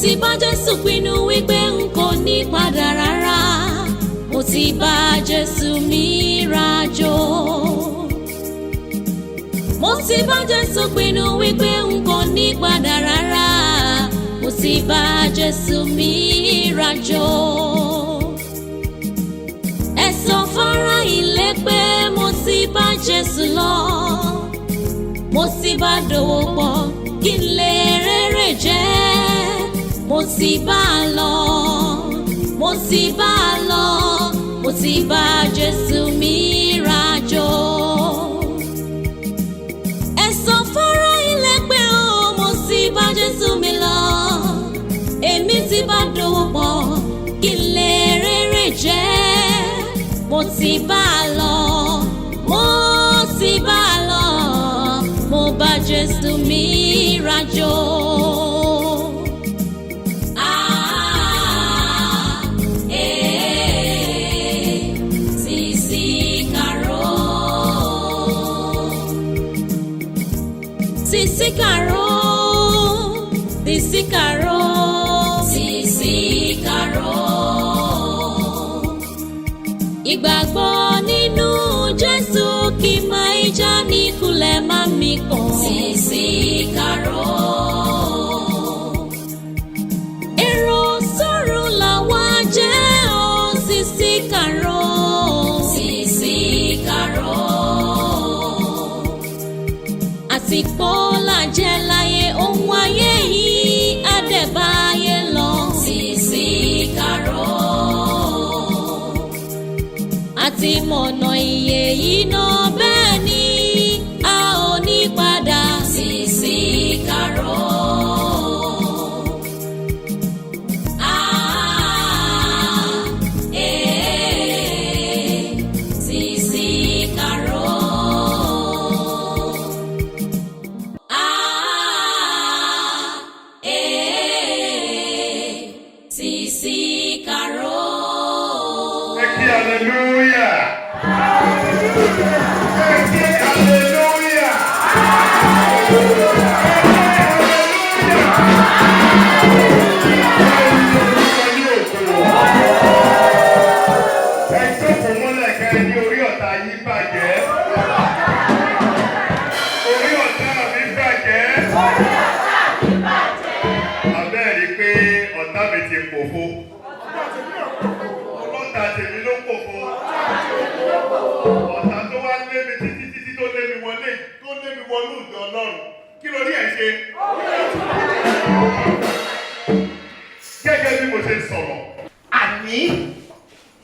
Ti bá Jésù pinnu wípé n kò ní padà rárá. Mo ti bá Jésù mi rajò. Mo ti bá Jésù pinnu wípé n kò ní padà rárá. Mo ti bá Jésù mi rajò. Ẹ sọ fárá ilé pé mo ti bá Jésù lọ. Mo ti bá dòwò pọ̀ kí n lè rere jẹ́. Mo ti bá a lọ, mo ti bá a lọ, mo ti bá Jésù mi rajò. Ẹ sọ fárá ilé pé o, mo ti bá Jésù mi lọ. Èmi ti bá dòwò pọ̀ kí n lè rere jẹ́. Mo ti bá a lọ, mo ti bá a lọ, mo bá Jésù mi rajò. Ah, eh, Sisi Karo. Sisi Karo, Sisi Karo, Sisi Karo. Ìgbàgbọ́ nínú Jésù kì máa ń já ní kulẹ̀ má mi kàn. Sisi Karo. Èrò sọ̀rọ̀ làwa jẹ́ o, Sisi Karo. Sisi Karo. Àsìkò làjẹ́ láyé, ohun ayé yìí àdẹ̀báyé lọ. Sisi Karo. Àti mọ̀nà ìyè yìí náà, bẹ́ẹ̀ ni a ò ní padà. Sisi Karo. Ah, eh, Sisi Karo. Ah, eh, Sisi Karo. Ẹ kí hallelujah. Ẹ kí hallelujah. Ẹ kí hallelujah. Ẹ ní Olúwa ní ògo. Ẹ jókòó mọ́lẹ̀ kẹ́ ẹ ní orí ọ̀tá yín bàjẹ́. Orí ọ̀tá mi bàjẹ́. Àbẹ́ẹ̀ rí pé ọ̀tá mi ti pòfo. Ọlọ́ta tèmi ló pòfo. Ọ̀tá tó wá lé mi títí títí, tó lé mi wọlé, tó lé mi wọnú ìjọ Ọlọ́run. Kí ló rí ẹ̀ ṣe? Gẹ́gẹ́ bí mo ṣe sọ̀rọ̀. Àní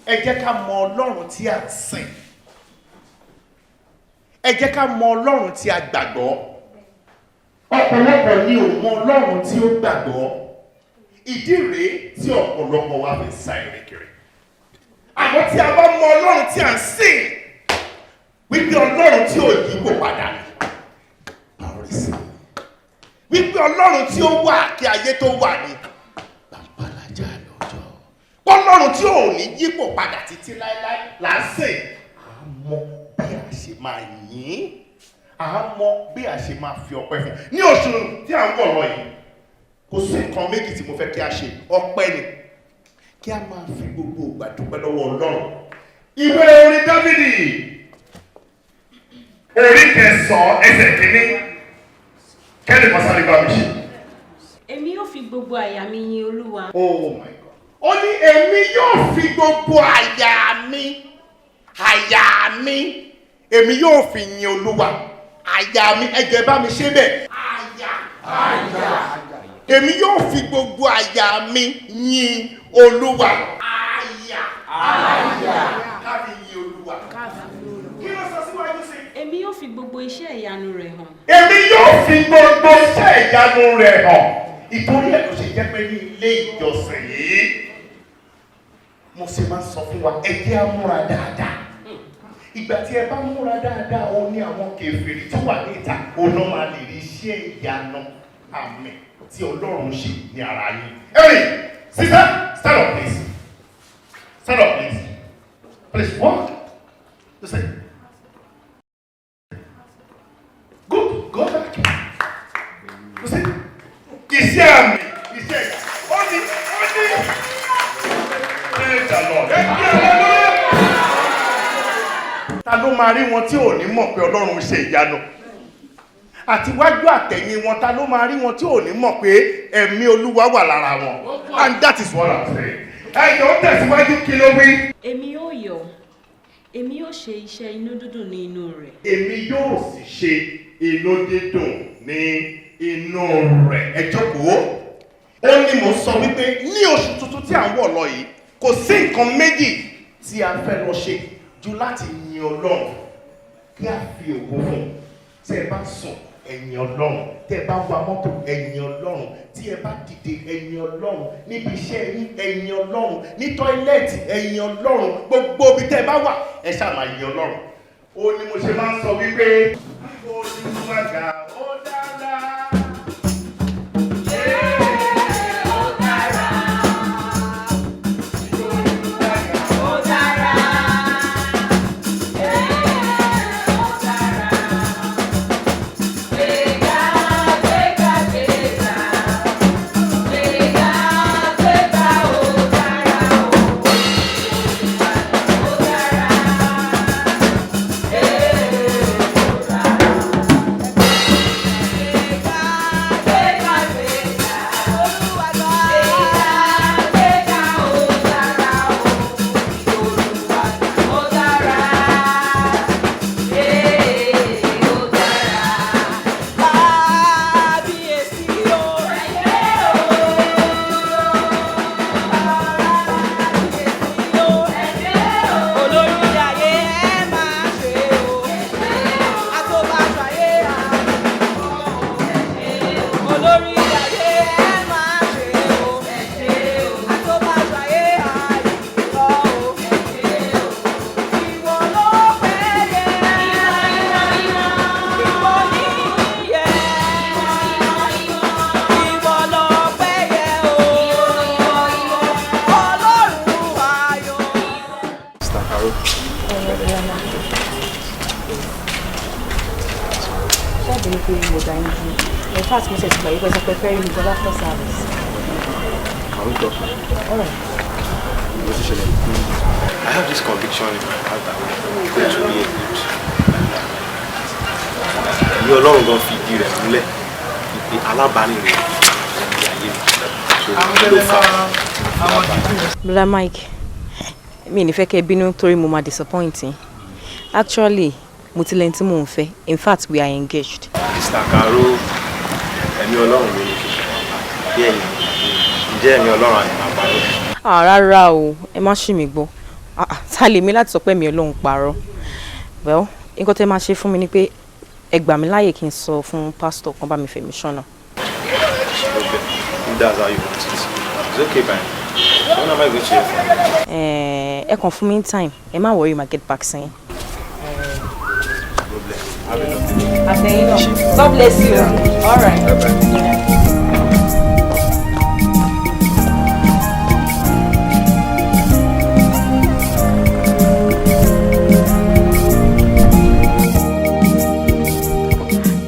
ẹ jẹ́ ká mọ Ọlọ́run tí a ń sìn. Ẹ jẹ́ ká mọ Ọlọ́run tí a gbàgbọ́. Ọ̀pọ̀lọpọ̀ ni ò mọ Ọlọ́run tí ó gbàgbọ́. Ìdí rèé tí ọ̀pọ̀lọpọ̀ wa fi ń sa ìrìnkiri. Àmọ́ tí a bá mọ Ọlọ́run tí a ń sìn, wípé Ọlọ́run tí ò yípo padà ni, wípé Ọlọ́run tí ó wà kí ayé tó wà ní bàbálájà lọ́jọ́, Ọlọ́run tí ò ní yípo padà títí láéláé là ń sìn, à mọ bí a ṣe máa yìn, à mọ bí a ṣe máa fi ọpẹ́ fún. Ní oṣù tí à ń wọ̀ lọ yìí, kò sí nǹkan méjì tí mo fẹ́ kí a ṣe. Ọpẹ́ ni kí a máa fi gbogbo ìgbà dúpẹ́ lọ́wọ́ Ọlọ́run. Ìwé orin Dáfídì orí 9, ẹsẹ̀ 1, kẹ́lẹ́ kan sáré bá mi ṣe. Èmi yóò fi gbogbo àyà mi yin Olúwa. Oh my God! Ó ní èmi yóò fi gbogbo àyà mi, àyà mi, èmi yóò fi yin Olúwa. Àyà mi, ẹjẹ bá mi ṣe bẹ́ẹ̀. Àyà, àyà, èmi yóò fi gbogbo àyà mi yin Olúwa. Àyà, àyà, ká fi yin Olúwa. Kí ló sọ síwájú sí i? Èmi yóò fi gbogbo iṣẹ́ ìyanu rẹ̀ hàn. Èmi yóò fi gbogbo iṣẹ́ ìyanu rẹ̀ hàn. Ìtorí ẹ̀ ló ṣe jẹ́ pé ní ilé ìjọsìn yìí, mo ṣe máa ń sọ fún wa, ẹ jẹ́ á múra dáadáa. Ìgbà tí ẹ bá múra dáadáa, ó ní àwọn kèfèrí tó wà ní ìta, òun náà máa lè rí iṣẹ́ ìyanu àmì tí Ọlọ́run ṣe ní ara yín. Hey, sister, stand up, please. Stand up, please. Please walk. You say good, go back. You see, iṣẹ́ àmì, iṣẹ́ ìyá. Ó Praise the Lord. Ẹ kí hallelujah. Ta ló máa rí wọn tí ò ní mọ̀ pé Ọlọ́run ṣe ìyanu? Àtiwájú àtẹ̀yìn wọn, ta ló máa rí wọn tí ò ní mọ̀ pé ẹ̀mí Olúwa wà lára wọn? And that is what I'm saying. Ẹ jọ̀ọ́, tẹ̀síwájú, kí ló wí? Èmi yóò yọ̀, èmi yóò ṣe iṣẹ́ inú dídùn ní inú rẹ̀. Èmi yóò sì ṣe inú dídùn ní inú rẹ̀. Ẹ jókòó. Ó ní mò ń sọ wípé ní oṣù tuntun tí à ń wọ̀ lọ yìí, kò sí nǹkan méjì tí a fẹ́ lọ ṣe ju láti yin Ọlọ́run, kí a fi ògo fún un. Tí ẹ bá sùn, ẹ yin Ọlọ́run. Tẹ́ ẹ bá wa mọ́tò, ẹ yin Ọlọ́run. Tí ẹ bá dìde, ẹ yin Ọlọ́run. Níbi iṣẹ́ yín, ẹ yin Ọlọ́run. Ní toilet, ẹ yin Ọlọ́run. Gbogbo ibi tẹ́ ẹ bá wà, ẹ ṣáà máa yin Ọlọ́run. Ó ní mo ṣe máa ń sọ wípé Olúwa ga, ó dára. Ó dára. Ó dára. Ó dára. Gbéga, gbéga, gbéga. Gbéga, gbéga, ó dára o. Ó dára. Ó dára. Gbéga, gbéga, Olúwa ga. Gbéga, gbéga, ó dára o. Olúwa ó dára. Ó dára. Kábíyèsí o. Kábíyèsí o. Olórí ayé, ẹ máa ṣe o. Àtòbàṣàyé àtúntò. Olórí ayé, ẹ máa ṣe o. Àtòbàṣàyé àìkọ́ o. Ìwọ ló péye. Ìwọ ní yẹ. Ìwọ ló péye o. Ọlọ́run ayọ̀. Mr. Karo. Ṣáàbì ní pé mo dá yín dúró. In fact, mo ṣe ti gbà yí pé sọ pé fẹ́ rí mi gan after service. Can we talk? All right. Mo ti ṣẹlẹ̀ pé I have this conviction in my heart that I'm going to be a good. Ẹ̀mí Ọlọ́run gan fi ìdí rẹ̀ múlẹ̀ ìpè alábàárìn rẹ̀ ní ayé mi. So ló fà á. Bla Mike, mi ò ní fẹ́ kẹ́ ẹ bínú torí mo máa disappoint yín. Actually, mo ti lẹ́ni tí mò ń fẹ́. In fact, we are engaged. Mr. Karo, ẹ̀mí Ọlọ́run ló ní kí n ṣe bí ẹ̀yin. Ǹjẹ́ ẹ̀mí Ọlọ́run àti máa parọ́? Ah, rárá o, ẹ má ṣì mí gbọ́. Ah, ah, ta lèmi láti sọ pé ẹ̀mí Ọlọ́run parọ́? Well, nǹkan tẹ́ máa ṣe fún mi ni pé ẹ gbà mí láàyè kí n sọ fún pásítọ̀ kan bá mi fẹ̀mí ṣọ́nà. Okay, if that's how you want it. It's okay by me. So when am I going to hear from you? Ẹ kàn fún mi ní time. Ẹ má worry, ma get back sí yín. Problem. Have a lovely day. Àtẹ̀yìn náà. God bless you. All right. Bye-bye.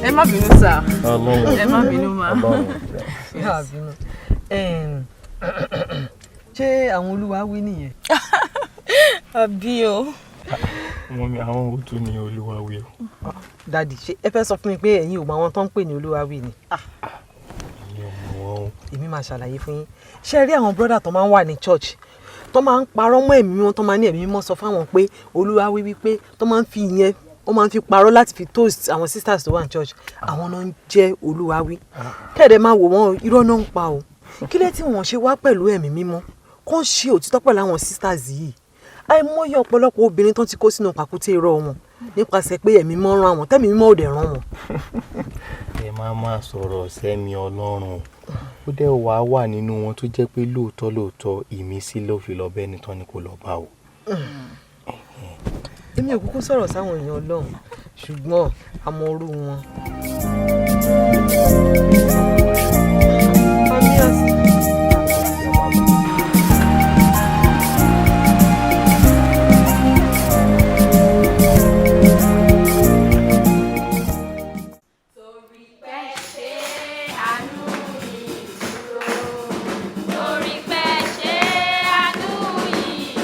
Ẹ má bínú sá. Ẹ má bínú ma. Má bínú. Ṣé àwọn olúwa wí nìyẹn? Àbí o. Mummy, àwọn wo tún ní olúwa wí o? Daddy, ṣé ẹ fẹ́ sọ fún mi pé ẹ̀yin ò mọ àwọn tó ń pè ní olúwa wí ni? Èmi ò mọ̀ wọ́n o. Èmi máa ṣàlàyé fún yín. Ṣé ẹ rí àwọn brother tó máa ń wà ní church tó máa ń parọ́ mọ́ ẹ̀mí wọn, tó máa ní ẹ̀mí mímọ́ sọ fáwọn pé olúwa wí wípé, tó máa ń fi ìyẹn, wọ́n máa ń fi parọ́ láti fi toast àwọn sisters tó wà ní church, àwọn náà ń jẹ́ olúwa wí. Kẹ́ẹ̀dẹ̀ máa wò wọ́n, irọ́ náà ń pa o. Kí lẹ́ tí wọ́n ṣe wá pẹ̀lú ẹ̀mí mímọ́ kó ń ṣe òtítọ́ pẹ̀lú àwọn sisters yìí? Àìmọye ọ̀pọ̀lọpọ̀ obìnrin tó ti kó sínú pàkúté irọ́ wọn nípasẹ̀ pé ẹ̀mí mímọ́ rán àwọn, tẹ́mi mímọ́ ò dẹ̀ rán wọn. Ẹ má má sọ̀rọ̀ sẹ́mi Ọlọ́run. Ó dẹ̀ wá wà nínú wọn tó jẹ́ pé lóòótọ́ lóòótọ́, ìmísí ló fi lọ bẹ́ẹ̀ ni tán ni kò lọ bá o. Èmi ò kúkú sọ̀rọ̀ sáwọn èèyàn Ọlọ́run, ṣùgbọ́n àmọ́ orú wọn. Àmì àti. Torí pé ṣe àánú yìí dúró. Torí pé ṣe àánú yìí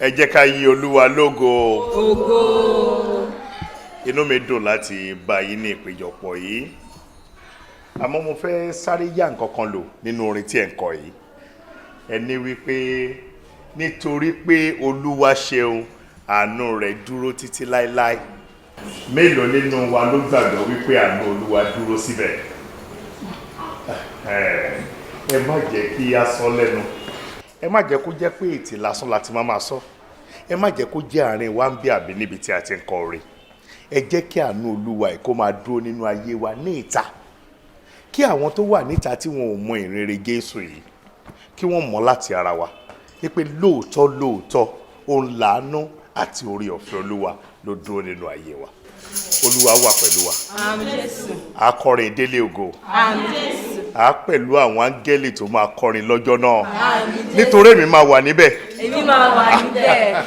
Ẹ jẹ́ ká yìn Olúwa lógo. Ògo. Inú mi dùn láti bá yín ní ìpéjọpọ̀ yìí, àmọ́ mo fẹ́ sáré yá nǹkan kan lò nínú orin tí ẹ̀ ń kọ yìí. Ẹ ní wípé nítorí pé Olúwa ṣeun, àánú rẹ̀ dúró títí láéláé. Mélòó nínú wa ló gbàgbọ́ wípé àánú Olúwa dúró síbẹ̀? Ẹ má jẹ́ kí a sọ lẹ́nu, ẹ má jẹ́ kó jẹ́ pé ètè lásán láti máa sọ, ẹ má jẹ́ kó jẹ́ àárín wa ń bí àbí níbi tí a ti ń kọ orin. Ẹ jẹ́ kí àánú Olúwa ẹ̀ kó máa dúró nínú ayé wa ní ìta, kí àwọn tó wà níta tí wọn ò mọ ìrere Jésù yìí, kí wọ́n mọ̀ láti ara wa wípé lóòótọ́ lóòótọ́ òun làánú àti orí ọ̀fẹ́ Olúwa ló dúró nínú ayé wa. Olúwa wà pẹ̀lú wa. A kọrin délé ògo. A pẹ̀lú àwọn áńgẹ́lì tó máa kọrin lọ́jọ́ náà, nítorí èmi máa wà níbẹ̀. Èmi máa wà níbẹ̀.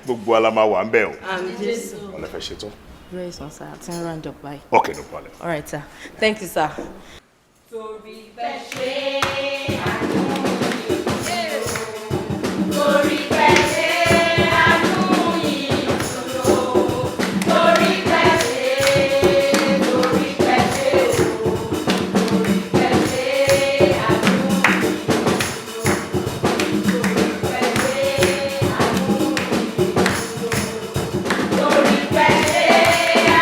Gbogbo ala máa wà níbẹ̀ o. Àmín Jésù. Ọ̀lẹ́fẹ̀ ṣetán. Very soon, sir. I think round up by. Okay, no problem. All right, sir. Thank you, sir. Torí pé ṣe àánú yìí, torí pé ṣe àánú yìí dúró, torí pé ṣe, torí pé ṣe o, torí pé ṣe àánú yìí dúró, torí pé ṣe àánú yìí dúró, torí pé ṣe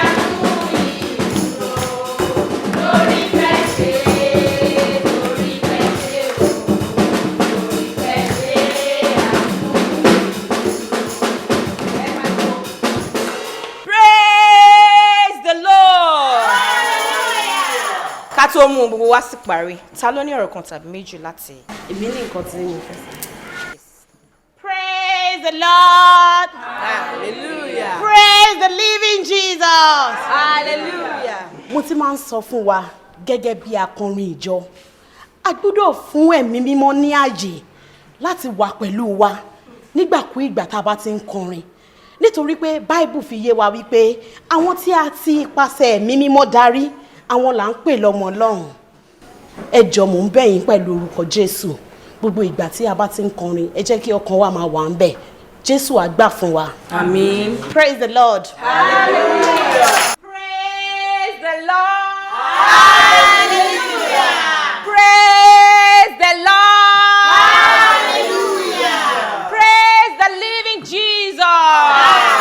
àánú yìí dúró, torí pé ṣe. Torí pé ṣe o, torí pé ṣe àánú. Praise the Lord. Ká tó mú gbogbo wá sí parí, ta ló ní ọ̀rọ̀ kan tàbí méjì láti. Èmi ní nǹkan tí mo fẹ́ sọ. Praise the Lord. Hallelujah. Praise the living Jesus. Hallelujah. Mo ti máa ń sọ fún wa gẹ́gẹ́ bí akọrin ìjọ. A gbọ́dọ̀ fún ẹ̀mí mímọ́ ní ààyè láti wà pẹ̀lú wa nígbàkúìgbà tá a bá ti ń kọrin. Nítorí pé Báíbù fi yé wa wípé àwọn tí a ti ipasẹ̀ ẹ̀mí mímọ́ darí, àwọn là ń pè lọ́mọ Ọlọ́run. Ẹ jọ̀ọ́, mò ń bẹ̀ yín pẹ̀lú orúkọ Jésù. Gbogbo ìgbà tí a bá ti ń kọrin, ẹ jẹ́ kí ọkàn wa máa wà ń bẹ̀. Jésù á gbà fún wa. Àmín. Praise the Lord. Praise the Lord. Hallelujah. Praise the Lord. Hallelujah. Praise the living Jesus.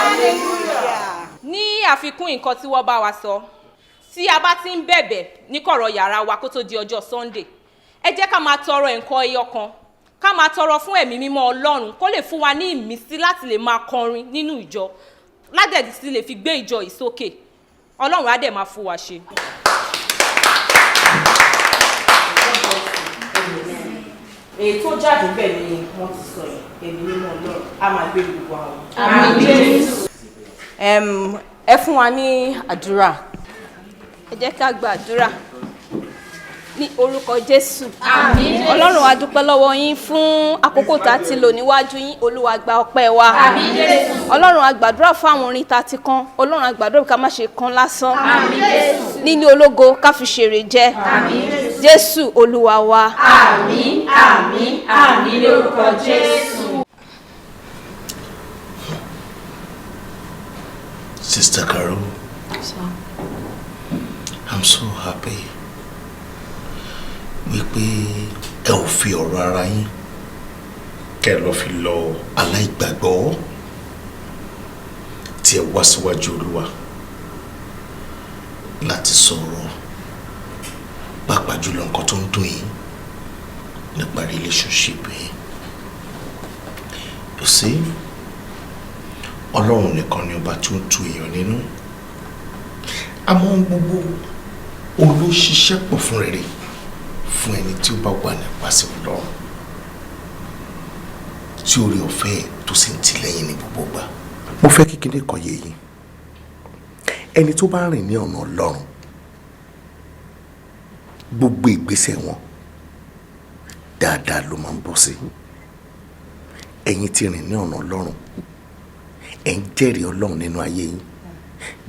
Hallelujah. Ní àfikún nǹkan tí wọ́n bá wa sọ, tí a bá ti ń bẹ̀bẹ̀ ní kọ̀rọ̀ yàrá wa kó tó di ọjọ́ Sunday, ẹ jẹ́ ká máa tọrọ nǹkan ẹyọ kan, ká máa tọrọ fún ẹ̀mí mímọ́ Ọlọ́run kó lè fún wa ní ìmísí láti lè máa kọrin nínú ìjọ, ládẹ̀dì sì lè fi gbé ìjọ yìí sókè. Ọlọ́run á dẹ̀ máa fún wa ṣe. Èyí tó jáde bẹ́ẹ̀ ni wọ́n ti sọ yìí, ẹ̀mí mímọ́ Ọlọ́run á máa gbé gbogbo àwọn. Àmín Jésù. Ẹ fún wa ní àdúrà. Ẹ jẹ́ ká gbàdúrà ní orúkọ Jésù. Àmín. Ọlọ́run, a dúpẹ́ lọ́wọ́ yín fún àkókò tá a ti lò níwájú yín. Olúwa, gba ọpẹ́ wa. Àmín Jésù. Ọlọ́run, a gbàdúrà fún àwọn orin tá a ti kàn. Ọlọ́run, a gbàdúrà ká má ṣe kàn lásán. Àmín Jésù. Níní ológo ká fi ṣèrè jẹ. Àmín Jésù. Jésù Olúwa wa. Àmín, àmín, àmín lórúkọ Jésù. Sister Carol, I'm so happy wípé ẹ ò fi ọ̀rọ̀ ara yín kẹ́ ẹ lọ fi lọ aláìgbàgbọ́ tí ẹ wá síwájú Olúwa láti sọ̀rọ̀, pàápàá jùlọ nǹkan tó ń dùn yín nípa relationship yín. You see, Ọlọ́run nìkan ni ọba tí ó ń tu èèyàn nínú, àmọ́ ohun gbogbo olóṣiṣẹ́ pọ̀ fún rere fún ẹni tí ó bá wà nípasẹ̀ Ọlọ́run, tí orí ọ̀fẹ́ tó sì ń tìlẹ́yìn ní gbogbo ìgbà. Mo fẹ́ kékeré kan yé yín: ẹni tó bá rìn ní ọ̀nà Ọlọ́run, gbogbo ìgbésẹ̀ wọn dáadáa ló máa ń bọ́ sí. Ẹ̀yin ti rìn ní ọ̀nà Ọlọ́run, ẹ̀ ń jẹ́rìí Ọlọ́run nínú ayé yín,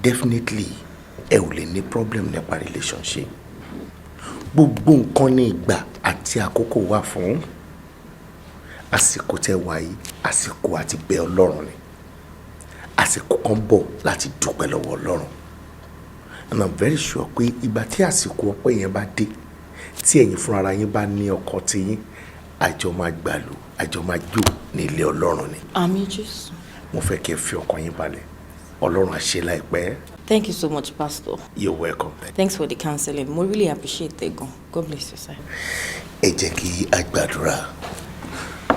definitely ẹ ò lè ní problem nípa relationship. Gbogbo nǹkan ní ìgbà àti àkókò wà fún. Àsìkò tẹ́ wà yìí, Àsìkò àti bẹ Ọlọ́run ni. Àsìkò kan bọ̀ láti dúpẹ́ lọ́wọ́ Ọlọ́run, and I'm very sure pé ìgbà tí àsìkò ọpẹ́ yẹn bá dé, tí ẹ̀yin fúnra yín bá ní ọkọ tiyín, àjọ máa gbàlù, àjọ máa jó ní ilé Ọlọ́run ni. Àmín, Jésù. Mo fẹ́ kí ẹ fi ọkàn yín balẹ̀, Ọlọ́run á ṣe láìpẹ́. Thank you so much, Pastor. You're welcome. Thanks for the counseling. Mo really appreciate it gan. God bless you, sir. Ẹ jẹ́ kí a gbàdúrà.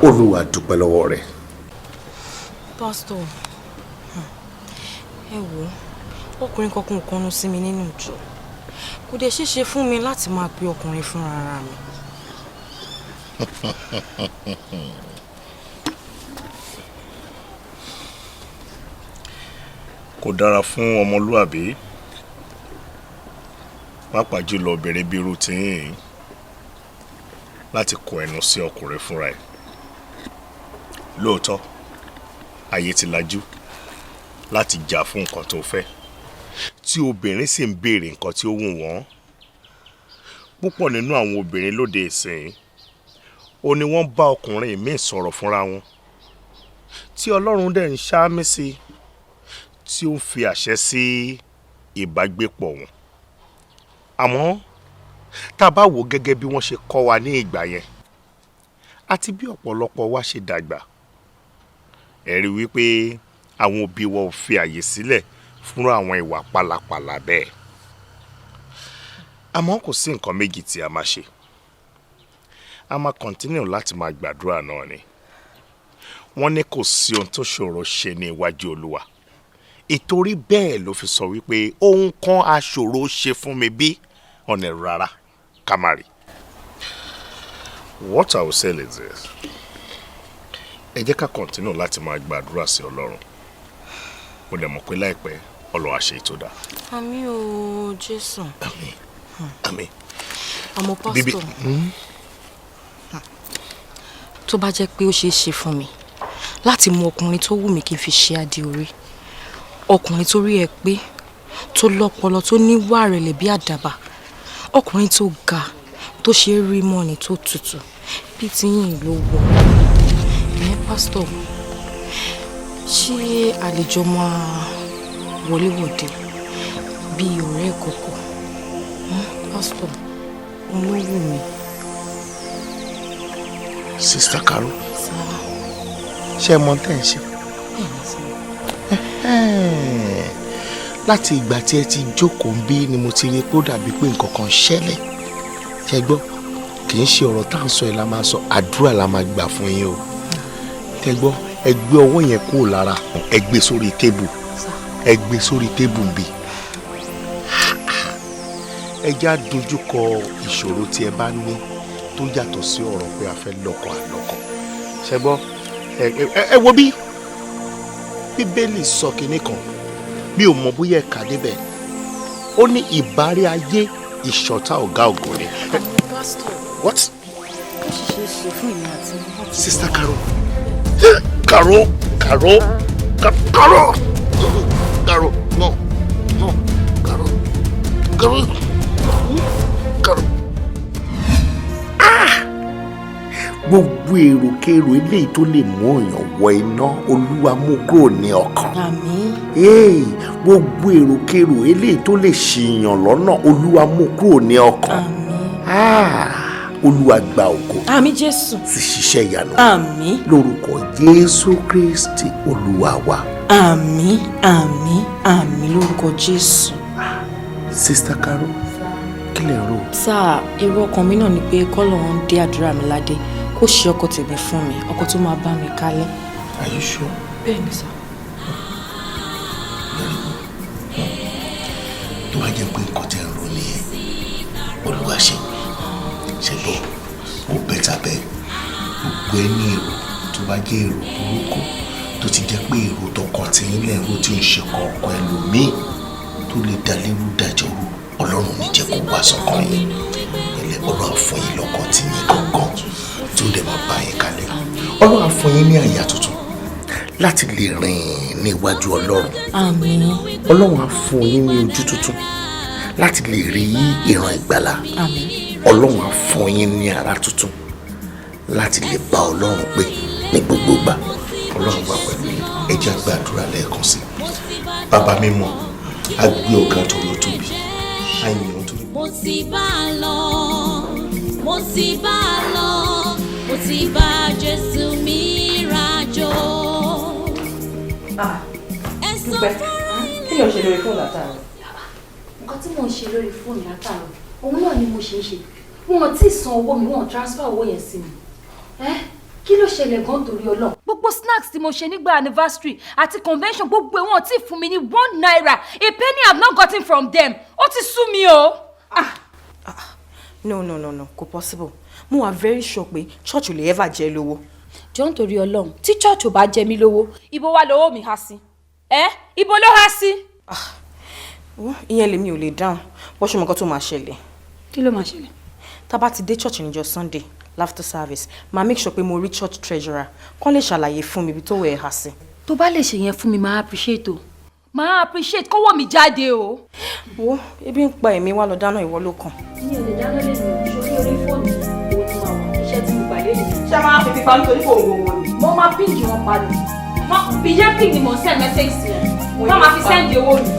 Olúwa, dúpẹ́ lọ́wọ́ rẹ̀. Pastor, ẹ wo, ọkùnrin kankan ò kọnu sí mi nínú ìjọ. Kò dẹ̀ ṣeéṣe fún mi láti máa pe ọkùnrin fúnra ara mi. Kò dára fún ọmọlúàbí, pàápàá jùlọ obìnrin bíi irú tiyín, láti kọ ẹnu sí ọkùnrin fúnra ẹ̀. Lóòótọ́, ayé ti lajú láti jà fún nǹkan tó fẹ́, tí obìnrin sì ń béèrè nǹkan tí ó wù wọ́n. Púpọ̀ nínú àwọn obìnrin lóde ìsìn ó ní wọ́n bá ọkùnrin míì sọ̀rọ̀ fúnra wọn, tí Ọlọ́run dẹ̀ ń ṣáámí sí, tí ó ń fi àṣẹ sí ìbágbépọ̀ wọn. Àmọ́ tá a bá wò gẹ́gẹ́ bí wọ́n ṣe kọ́ wa ní ìgbà yẹn àti bí ọ̀pọ̀lọpọ̀ wa ṣe dàgbà, ẹ rí wípé àwọn òbí wa ò fi àyè sílẹ̀ fún àwọn ìwà pálapàla bẹ́ẹ̀. Àmọ́ kò sí nǹkan méjì tí a máa ṣe, a máa continue láti máa gbàdúrà náà ni. Wọ́n ní kò sí ohun tó ṣòro ṣe ní iwájú Olúwa. Ìtorí bẹ́ẹ̀ ló fi sọ wípé ohun kan aṣòro ṣe fún mi bí ọ̀nà rárá ká má rí. What I will say is this: ẹ jẹ́ ká continue láti máa gbàdúrà sí Ọlọ́run. Mo dẹ̀ mọ̀ pé láìpẹ́, Ọlọ́run á ṣe ètò dá. Àmín o, Jésù. Àmín, àmín. Àmọ́, pásítọ̀, tó bá jẹ́ pé ó ṣeé ṣe fún mi láti mú ọkùnrin tó wù mí kí n fi ṣe adé orí, ọkùnrin tó rí ẹ pé, tó lọ́pọlọ, tó níwà rẹ̀lẹ̀ bí àdàbà, ọkùnrin tó ga, tó ṣe é rí mọ́ni, tó tutù bí tiyín ló wọ̀ ẹ, pásítọ̀, ṣé àlejò máa wọléwọ̀de bí ọ̀rẹ́ ìkọ̀kọ̀? Pásítọ̀, òun ló wù mí. Sister Caro, ṣé ẹ mọ tẹ́ ń ṣe? Bẹ́ẹ̀ni sir. Láti ìgbà tí ẹ ti jókòó ń bí ni mo ti rí pé ó dàbí pé nǹkan kan ṣẹlẹ̀. Ṣe gbọ́, kì í ṣe ọ̀rọ̀ tá à ń sọ yìí la máa sọ, àdúrà la máa gbà fún yín o. Ṣe gbọ́, ẹ gbé ọwọ́ yẹn kúrò lára, ẹ gbé sórí table, ẹ gbé sórí table ń bí. Ẹ já dojúkọ ìṣòro tí ẹ bá ní tó yàtọ̀ sí ọ̀rọ̀ pé a fẹ́ lọ́kọ àlọ́kọ. Ṣe gbọ́, ẹ wo bí Bíbélì sọ kinní kan, mi ò mọ̀ bóyá ẹ kà débẹ̀. Ó ní ìbárí ayé ìṣọ̀tá ọ̀gá ògo ni. Pásítọ̀. What? Ó sì ṣeé ṣe fún èmi àti láti. Sister Caro, Caro, Caro, Caro, Caro, no, no, Caro, Caro, Caro. Ah! Gbogbo èròkèrò eléyìí tó lè mú èèyàn wọ iná, Olúwa mú kúrò ní ọkàn. Àmín. Hey, gbogbo èròkèrò eléyìí tó lè ṣìyàn lọ́nà, Olúwa mú kúrò ní ọkàn. Àmín. Ah, Olúwa gba ògo. Àmín, Jésù. Sì ṣiṣẹ́ ìyanu. Àmín. Lórúkọ Jésù Kristi Olúwa wa. Àmín, àmín, àmín lórúkọ Jésù. Sister Caro, kí lè rò? Sáà, èrò ọkàn mi náà ni pé kọ́lọ́run dé àdúrà mi ládé, kó ṣe ọkọ tèmi fún mi, ọkọ tó máa bá mi kálẹ̀. Are you sure? Bẹ́ẹ̀ ni sir. Very good. Tó bá jẹ́ pé nǹkan tẹ́ ń ro nìyẹn, Olúwa ṣe ṣe gbọ́, ó better bẹ́ẹ̀. Gbogbo ẹni èrò tó bá jẹ́ èrò burúkú, tó ti jẹ́ pé èrò tọkàn tí ń lẹ̀ ń ro tí ń ṣe kọ̀ọ̀kan ẹlòmíì tó lè dá lérú dájọ́ rú, Ọlọ́run ní jẹ́ kó wá sọ́kàn yín ilẹ̀. Ọlọ́run á fún yín lọ́kàn tí yín gangan tí ó dẹ̀ máa bá yín kalẹ̀. Ọlọ́run á fún yín ní àyà tuntun láti lè rìn ní iwájú Ọlọ́run. Àmín. Ọlọ́run á fún yín ní ojú tuntun láti lè rí ìran ìgbàlà. Àmín. Ọlọ́run á fún yín ní ara tuntun láti lè bá Ọlọ́run pé ní gbogbo ìgbà. Ọlọ́run wà pẹ̀lú yín. Ẹ jẹ́ á gbàdúrà lẹ́ẹ̀kan sí. Bàbá mímọ́, a gbé ọ̀gá torí ó tóbi, a yìn ọ́ torí. Mo ti bá a lọ, mo ti bá a lọ, mo ti bá Jésù mi rajò. Dúpẹ́, kí ló ń ṣe lórí fóònù látàárọ̀? Nǹkan tí mò ń ṣe lórí fóònù látàárọ̀, òun náà ni mo ṣe ń ṣe. Wọn ò tí ì san owó mi, wọn ò transfer owó yẹn sí mi. Ẹ kí ló ṣẹlẹ̀ gan torí Ọlọ́run? Gbogbo snacks tí mo ṣe nígbà anniversary àti convention, gbogbo ẹ̀, wọn ò tí ì fún mi ní ₦1. A penny I have not gotten from them. Ó ti sú mi o. No, no, no, no, kò possible. Mo wà very sure pé church ò lè ever jẹ lówó. Jọ ń torí Ọlọ́run, tí church ò bá jẹ mí lówó, ibo wá lówó mi há sí? Ẹ ibo ló há sí? Ìyẹn lèmi ò lè dáhùn. Bó ṣe mọ nǹkan tó máa ṣẹlẹ̀. Kí ló máa ṣẹlẹ̀? Tá bá ti dé church níjọ́ Sunday after service, máa make sure pé mo rí church treasurer kán lè ṣàlàyé fún mi ibi tó wẹ̀ ẹ́ há sí. Tó bá lè ṣe yẹn fún mi, máa appreciate o, máa appreciate kówó mi jáde o. Wo, ebi ń pa ẹ̀mí, wá lọ dáná, ìwọ ló kàn. Mi ò lè dáná lẹ́nu sórí orí fóònù, owó tó máa wà, iṣẹ́ tí mo gbà lé nìyẹn. Ṣé a máa fi fipá nítorí kò wo owó ni? Mo máa ping wọn padà. Mo ìyẹn ping ni mo send message sí wọn, wọ́n máa fi send owó mi.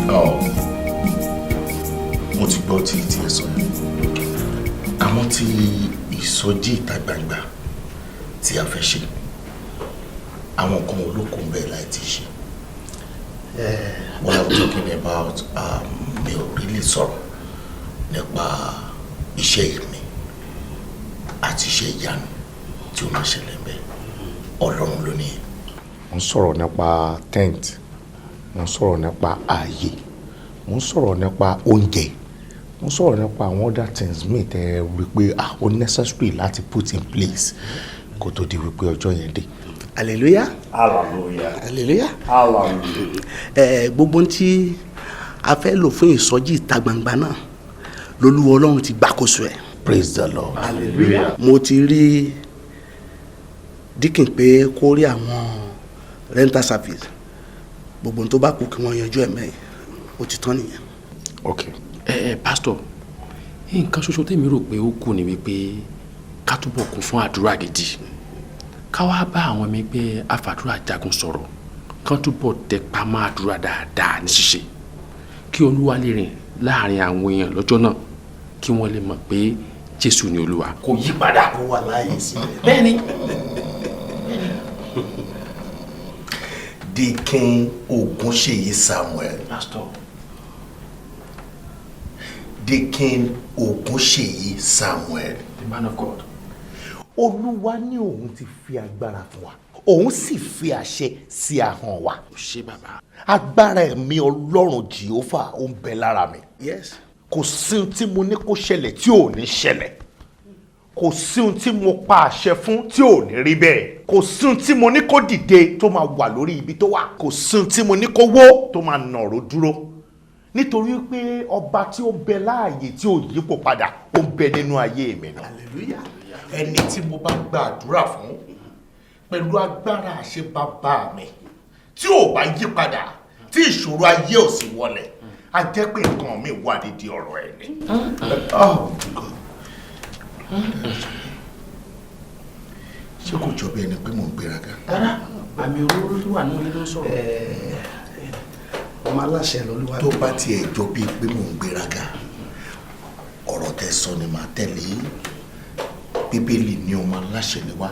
Ọ̀, mo ti gbọ́ tí tí ẹ sọ yẹn, àmọ́ tí ìsọjí ìta gbangba tí a fẹ́ ṣe, àwọn nǹkan olókùn bẹ́ẹ̀ láì ti ṣe. What I'm talking about, mi ò really sọ̀rọ̀ nípa iṣẹ́ ìmí àti iṣẹ́ ìyanu tí ó máa ṣẹlẹ̀ ń bẹ́ẹ̀. Ọlọ́run ló ní. Mo ń sọ̀rọ̀ nípa tent, mo ń sọ̀rọ̀ nípa ààyè, mo ń sọ̀rọ̀ nípa oúnjẹ, mo ń sọ̀rọ̀ nípa àwọn other things míì tẹ́ ẹ rí pé, ah, ó necessary láti put in place kó tó di wípé ọjọ́ yẹn dé. Hallelujah. Hallelujah. Hallelujah. Hallelujah. Ẹ gbogbo ohun tí a fẹ́ lò fún ìsọjí ìta gbangba náà lolúwa Ọlọ́run ti gbàkóso ẹ̀. Praise the Lord. Hallelujah. Mo ti rí deacon pé kó rí àwọn rental service, gbogbo ohun tó bá kù kí wọ́n yanjú ẹ̀ mẹ́yìn, ó ti tán nìyẹn. Ok. Ẹ ẹ, pásítọ̀, nǹkan ṣoṣo tèmi rò pé ó kù ni wípé ká túbọ̀ kún fún àdúrà gidi, ká wá bá àwọn ọmọ ẹgbẹ́ afàdúrà jagun sọ̀rọ̀, kán túbọ̀ tẹpá mọ́ àdúrà dáadáa ní ṣíṣe, kí Olúwa lè rìn láàrin àwọn èèyàn lọ́jọ́ náà, kí wọ́n lè mọ̀ pé Jésù ni Olúwa, kò yí padà. Ó wà láàyè síbẹ̀. Bẹ́ẹ̀ni. Deacon Ogunṣeyi Samuel. Pastor. Deacon Ogunṣeyi Samuel. The man of God. Olúwa ní òun ti fi agbára fún wa, òun sì fi àṣẹ sí ahọ́n wa. Ṣé bàbá. Agbára ẹ̀mí Ọlọ́run Jèhófà ó ń bẹ lára mi. Yes. Kò sí ohun tí mo ní kó ṣẹlẹ̀ tí ò ní ṣẹlẹ̀, kò sí ohun tí mo pa àṣẹ fún tí ò ní rí bẹ́ẹ̀, kò sí ohun tí mo ní kó dìde tó máa wà lórí ibi tó wà, kò sí ohun tí mo ní kó wó tó máa nàró dúró, nítorí pé ọba tí ó bẹ láàyè tí ò yípo padà, ó ń bẹ nínú ayé mi náà. Hallelujah. Ẹni tí mo bá gba àdúrà fún pẹ̀lú agbára àṣẹ bàbá mi tí ò bá yí padà, tí ìṣòro ayé ò sì wọlẹ̀, a jẹ́ pé nǹkan mi wà nídìí ọ̀rọ̀ ẹ̀ ni. Oh God. Ṣé kò jọ bí ẹni pé mò ń gbéraga? Rárá, àmì òróró tó wà nínú ilé ló ń sọ̀rọ̀. Ọmọ aláṣẹ lolúwa. Tó bá tiẹ̀ jọ bíi pé mò ń gbéraga, ọ̀rọ̀ tẹ́ sọ ni màá tẹ̀lé. Bíbélì ní ọmọ aláṣẹ ni wá,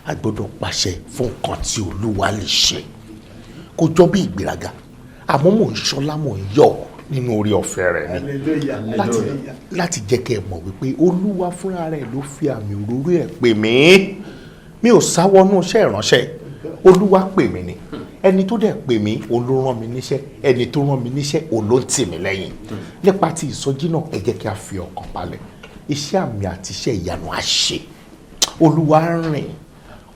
a gbọ́dọ̀ pàṣẹ fún nǹkan tí Olúwa lè ṣe. Kò jọ bí ìgbéraga, àmọ́ mò ń ṣọlá, mò ń yọ̀ nínú orí ọ̀fẹ́ rẹ̀ ni Hallelujah. láti jẹ́ kẹ́ ẹ mọ̀ wípé Olúwa fúnra rẹ̀ ló fi àmì òróró ẹ̀ pè mí. Mi ò sáwọnú iṣẹ́ ìránṣẹ́, Olúwa pè mí ni. Ẹni tó dẹ̀ pè mí, òun ló rán mi níṣẹ́. Ẹni tó rán mi níṣẹ́, òun ló ń tì mí lẹ́yìn. Nípa ti ìsọjí náà, ẹ jẹ́ kí a fi ọkàn balẹ̀. Iṣẹ́ àmì àti iṣẹ́ ìyanu á ṣe, Olúwa rìn,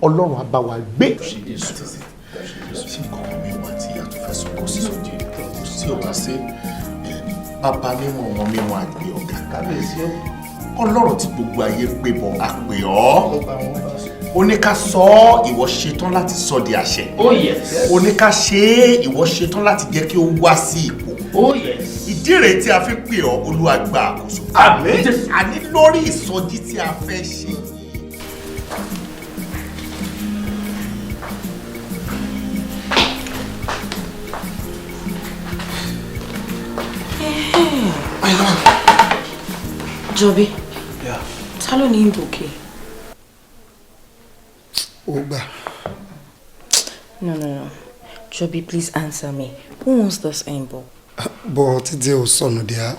Ọlọ́run á bá wa gbé. Ṣé nǹkan mi wà tí a tún fẹ́ sọ? Kò sí sójú, kò sí ọba sí bàbá mímọ́, ọmọ mímọ́, àgbẹ̀ ọ̀gá. Kábíyèsí o. Ọlọ́run tí gbogbo ayé pé bọ̀, àpè ọ́, ó ní ká sọ ọ́, ìwọ ṣetán láti sọ di àṣẹ. Oh yes. Ó ní ká ṣe é, ìwọ ṣetán láti jẹ́ kí ó wá sí ipò. Oh yes. Ìdí rèé tí a fi pè ọ́. Olúwa, gba àkóso. Àmín. Àní lórí ìsọjí tí a fẹ́ ṣe yìí. My love. Jọbí, ta ló ní bouquet? Ó gbà. No, no, no. Jọbí, please answer me. Who wants this handball? Bọ̀ títí ò sọnù dé a.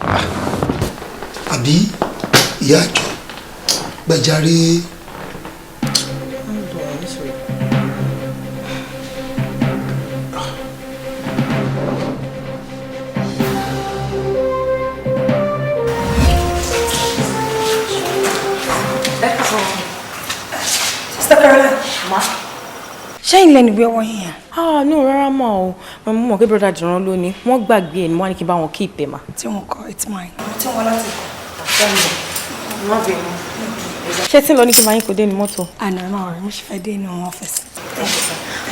Àbí ìyá àjọ gbẹ̀járe. Hold on, sorry. Sister Caroline. Ma. Ṣé ilẹ̀ nìwé ọwọ́ yín yẹn? Ah, no, rárá mà o. Mo mọ̀ pé brother Jọ̀rán ló ní. Wọ́n gbàgbé ẹ̀ ni wọ́n á ní kí n bá wọn keep ẹ̀ mà. Tí wọ́n kọ, it's mine. Tí wọ́n láti kọ. Má bínú. Ṣé tí ń lọ ní kí n máa yín kó dé ní mọ́tò? Àná ẹ̀ máa rẹ̀, mo ṣe fẹ́ dé inú ọ́fíìsì. Thank you,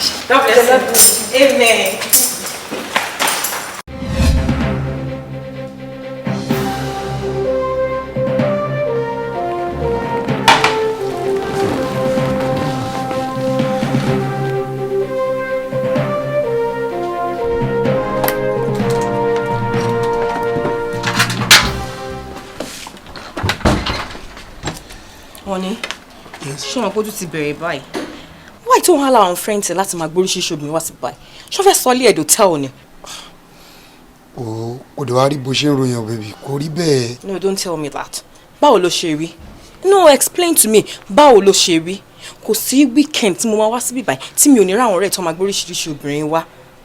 sir. God bless you. Amen. Honey, ṣé wọn kójú ti bẹ̀rẹ̀ báyìí? Why tó ń hálà àwọn friends ẹ̀ láti máa gbóríṣiríṣi obìnrin wá sí báyìí? Ṣé wọ́n fẹ́ sọ ilé ẹ̀dọ̀ tell ni? O kò dé wá rí bó ṣe ń ròyìn bèbí, kò rí bẹ́ẹ̀. No, don't tell me that. Báwo ló ṣe rí? No, explain to me. Báwo ló ṣe rí? Kò sí weekend tí mo máa wá síbí báyìí tí mi ò ní rí àwọn ọ̀rẹ́ tó máa gbóríṣiríṣi obìnrin wá.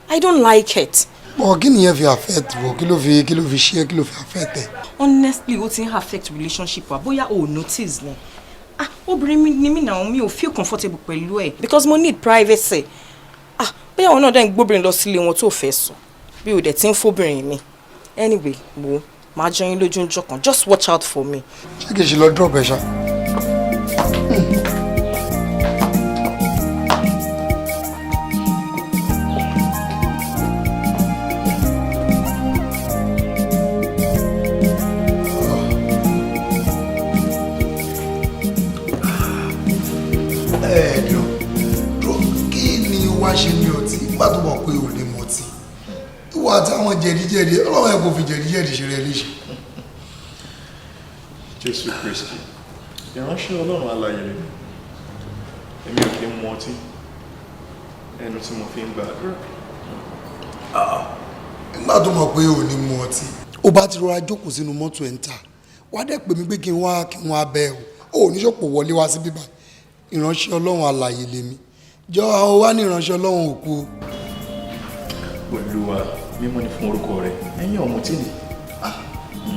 I don't like it. Bọ̀ kí nìyẹn fi affect wọ? Kí ló fi ṣe é? Kí ló fi affect ẹ? Honestly, ó ti ń affect relationship wa bóyá o ò notice ni. Ah, obìnrin mi ni mí náà, mi ò feel comfortable pẹ̀lú ẹ̀ because mo need privacy. Ah, bóyá àwọn náà dẹ̀ ń gbóbìnrin lọ sílé wọn tó fẹ́ sùn bí o dẹ̀ ti ń fóbìnrin mi. Anyway, wo máa jọ yín lójú ńjọ́ kan, just watch out for me. Ṣé kìí ṣe lọ drop ẹ ṣá? Ẹ dùn dúró, kí ni o wá ṣe ní ọtí nígbà tó mọ̀ pé ò lè mọtí? Ìwọ àtàwọn jẹ̀díjẹ̀dí, Ọlọ́run ẹ̀ kò fi jẹ̀díjẹ̀dí ṣe rẹ léṣe. Jésù Kristi, ìránṣẹ́ Ọlọ́run alààyè lèmi. Èmi ò kí ń mu ọtí, ẹnu tí mo fi ń gba àdúrà. Nígbà tó mọ̀ pé ò ní mu ọtí, ó bá ti rọra jókòó sínú mọ́tò ẹ̀ ń ta, wá dẹ̀ pè mí pé kí n wá bẹ́ẹ̀ o. Ò ní ṣòpò wọlé wá sí bíbá. Ìránṣẹ́ Ọlọ́run alààyè lèmi. Jọ àwọn wá ní ìránṣẹ́ Ọlọ́run òkú o. Olúwa, mímọ́ ni fún orúkọ rẹ, ẹ̀yin ọ̀mùtí ni.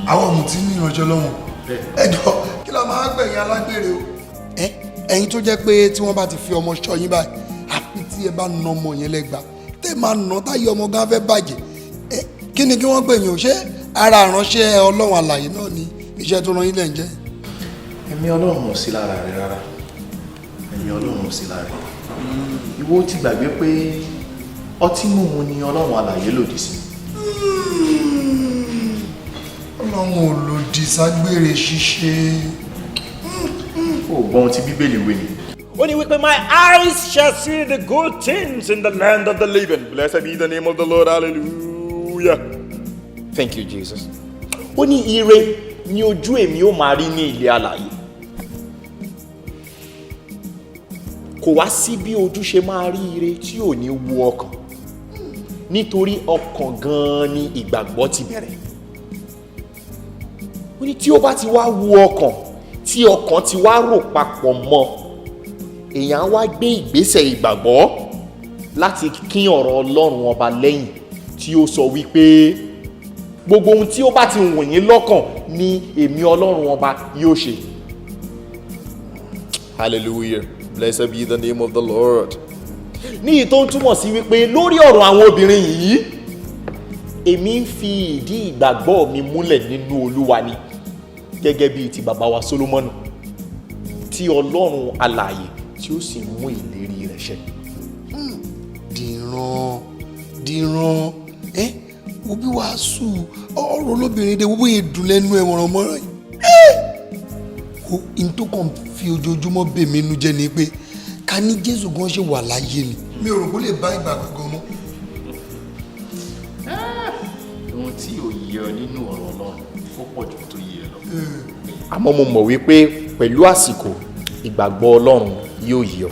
Àwọn ọ̀mùtí ní ìránṣẹ́ Ọlọ́run. Ẹ jọ, kí la máa gbẹ̀yìn alágbèrè o? Ẹ ẹ̀yin tó jẹ́ pé tí wọ́n bá ti fi ọmọ ṣọ́ yín báyìí, àfi tí ẹ bá na ọmọ yẹn lẹ́gba, tẹ́ máa nà táyé ọmọ gan fẹ́ bàjẹ́. Ẹ kí ni kí wọ́n gbẹ̀yìn o? Ṣé ara ìránṣẹ́ Ọlọ́run alààyè náà ni iṣẹ́ tó rán yín lẹ̀ ń jẹ́? Ẹ̀mí Ọlọ́run ò sí lára rẹ rárá. Ẹ̀mí Ọlọ́run ò sí lára rẹ. Ìwọ ti gbàgbé pé ọtí mímu ni Ọlọ́run alààyè lòdì sí. Ọlọ́run ò lòdì ságbèrè ṣíṣe. Ó gbọ́ ohun tí Bíbélì wí ni. Ó ní wípé, "My eyes shall see the good things in the land of the living. Blessed be the name of the Lord. Hallelujah. Thank you, Jesus." Ó ní ire ni ojú èmi ó máa rí ní ilẹ̀ alààyè. Kò wá sí bí ojú ṣe máa rí ire tí ò ní wu ọkàn, nítorí ọkàn gan-an ni ìgbàgbọ́ ti bẹ̀rẹ̀. Ó ní tí ó bá ti wá wu ọkàn, tí ọkàn ti wá rò papọ̀ mọ́, èèyàn á wá gbé ìgbésẹ̀ ìgbàgbọ́ láti kín ọ̀rọ̀ Ọlọ́run Ọba lẹ́yìn tí ó sọ wípé gbogbo ohun tí ó bá ti wù yín lọ́kàn ni èmi Ọlọ́run Ọba yóò ṣe. Hallelujah, blessed be the name of the Lord. Ní èyí tó ń túmọ̀ sí wípé lórí ọ̀rọ̀ àwọn obìnrin yìí, èmi ń fi ìdí ìgbàgbọ́ mi múlẹ̀ nínú Olúwa ni, gẹ́gẹ́ bíi ti bàbá wa Sólómọ́nù, tí Ọlọ́run alààyè tí ó sì mú ìlérí rẹ̀ ṣẹ. Dìran, dìran, ẹ wo bí wàásù ọ̀rọ̀ olóbìnrin dé, wo bóyá dùn lẹ́nu ẹ̀ wọ̀ràn mọ́ràn yìí. Wo in tó kàn fi ojoojúmọ́ bè mí inú jẹ́ ni pé ká ní Jésù gan ṣe wà láyé ni, mi ò rò kó lè bá ìgbà gangan mọ́. Ohun tí ò yẹ ọ nínú ọ̀rọ̀ Ọlọ́run Ó pọ̀ ju tó yé ẹ lọ. Àmọ́ mo mọ̀ wípé pẹ̀lú àsìkò, ìgbàgbọ́ Ọlọ́run yóò yí ọ.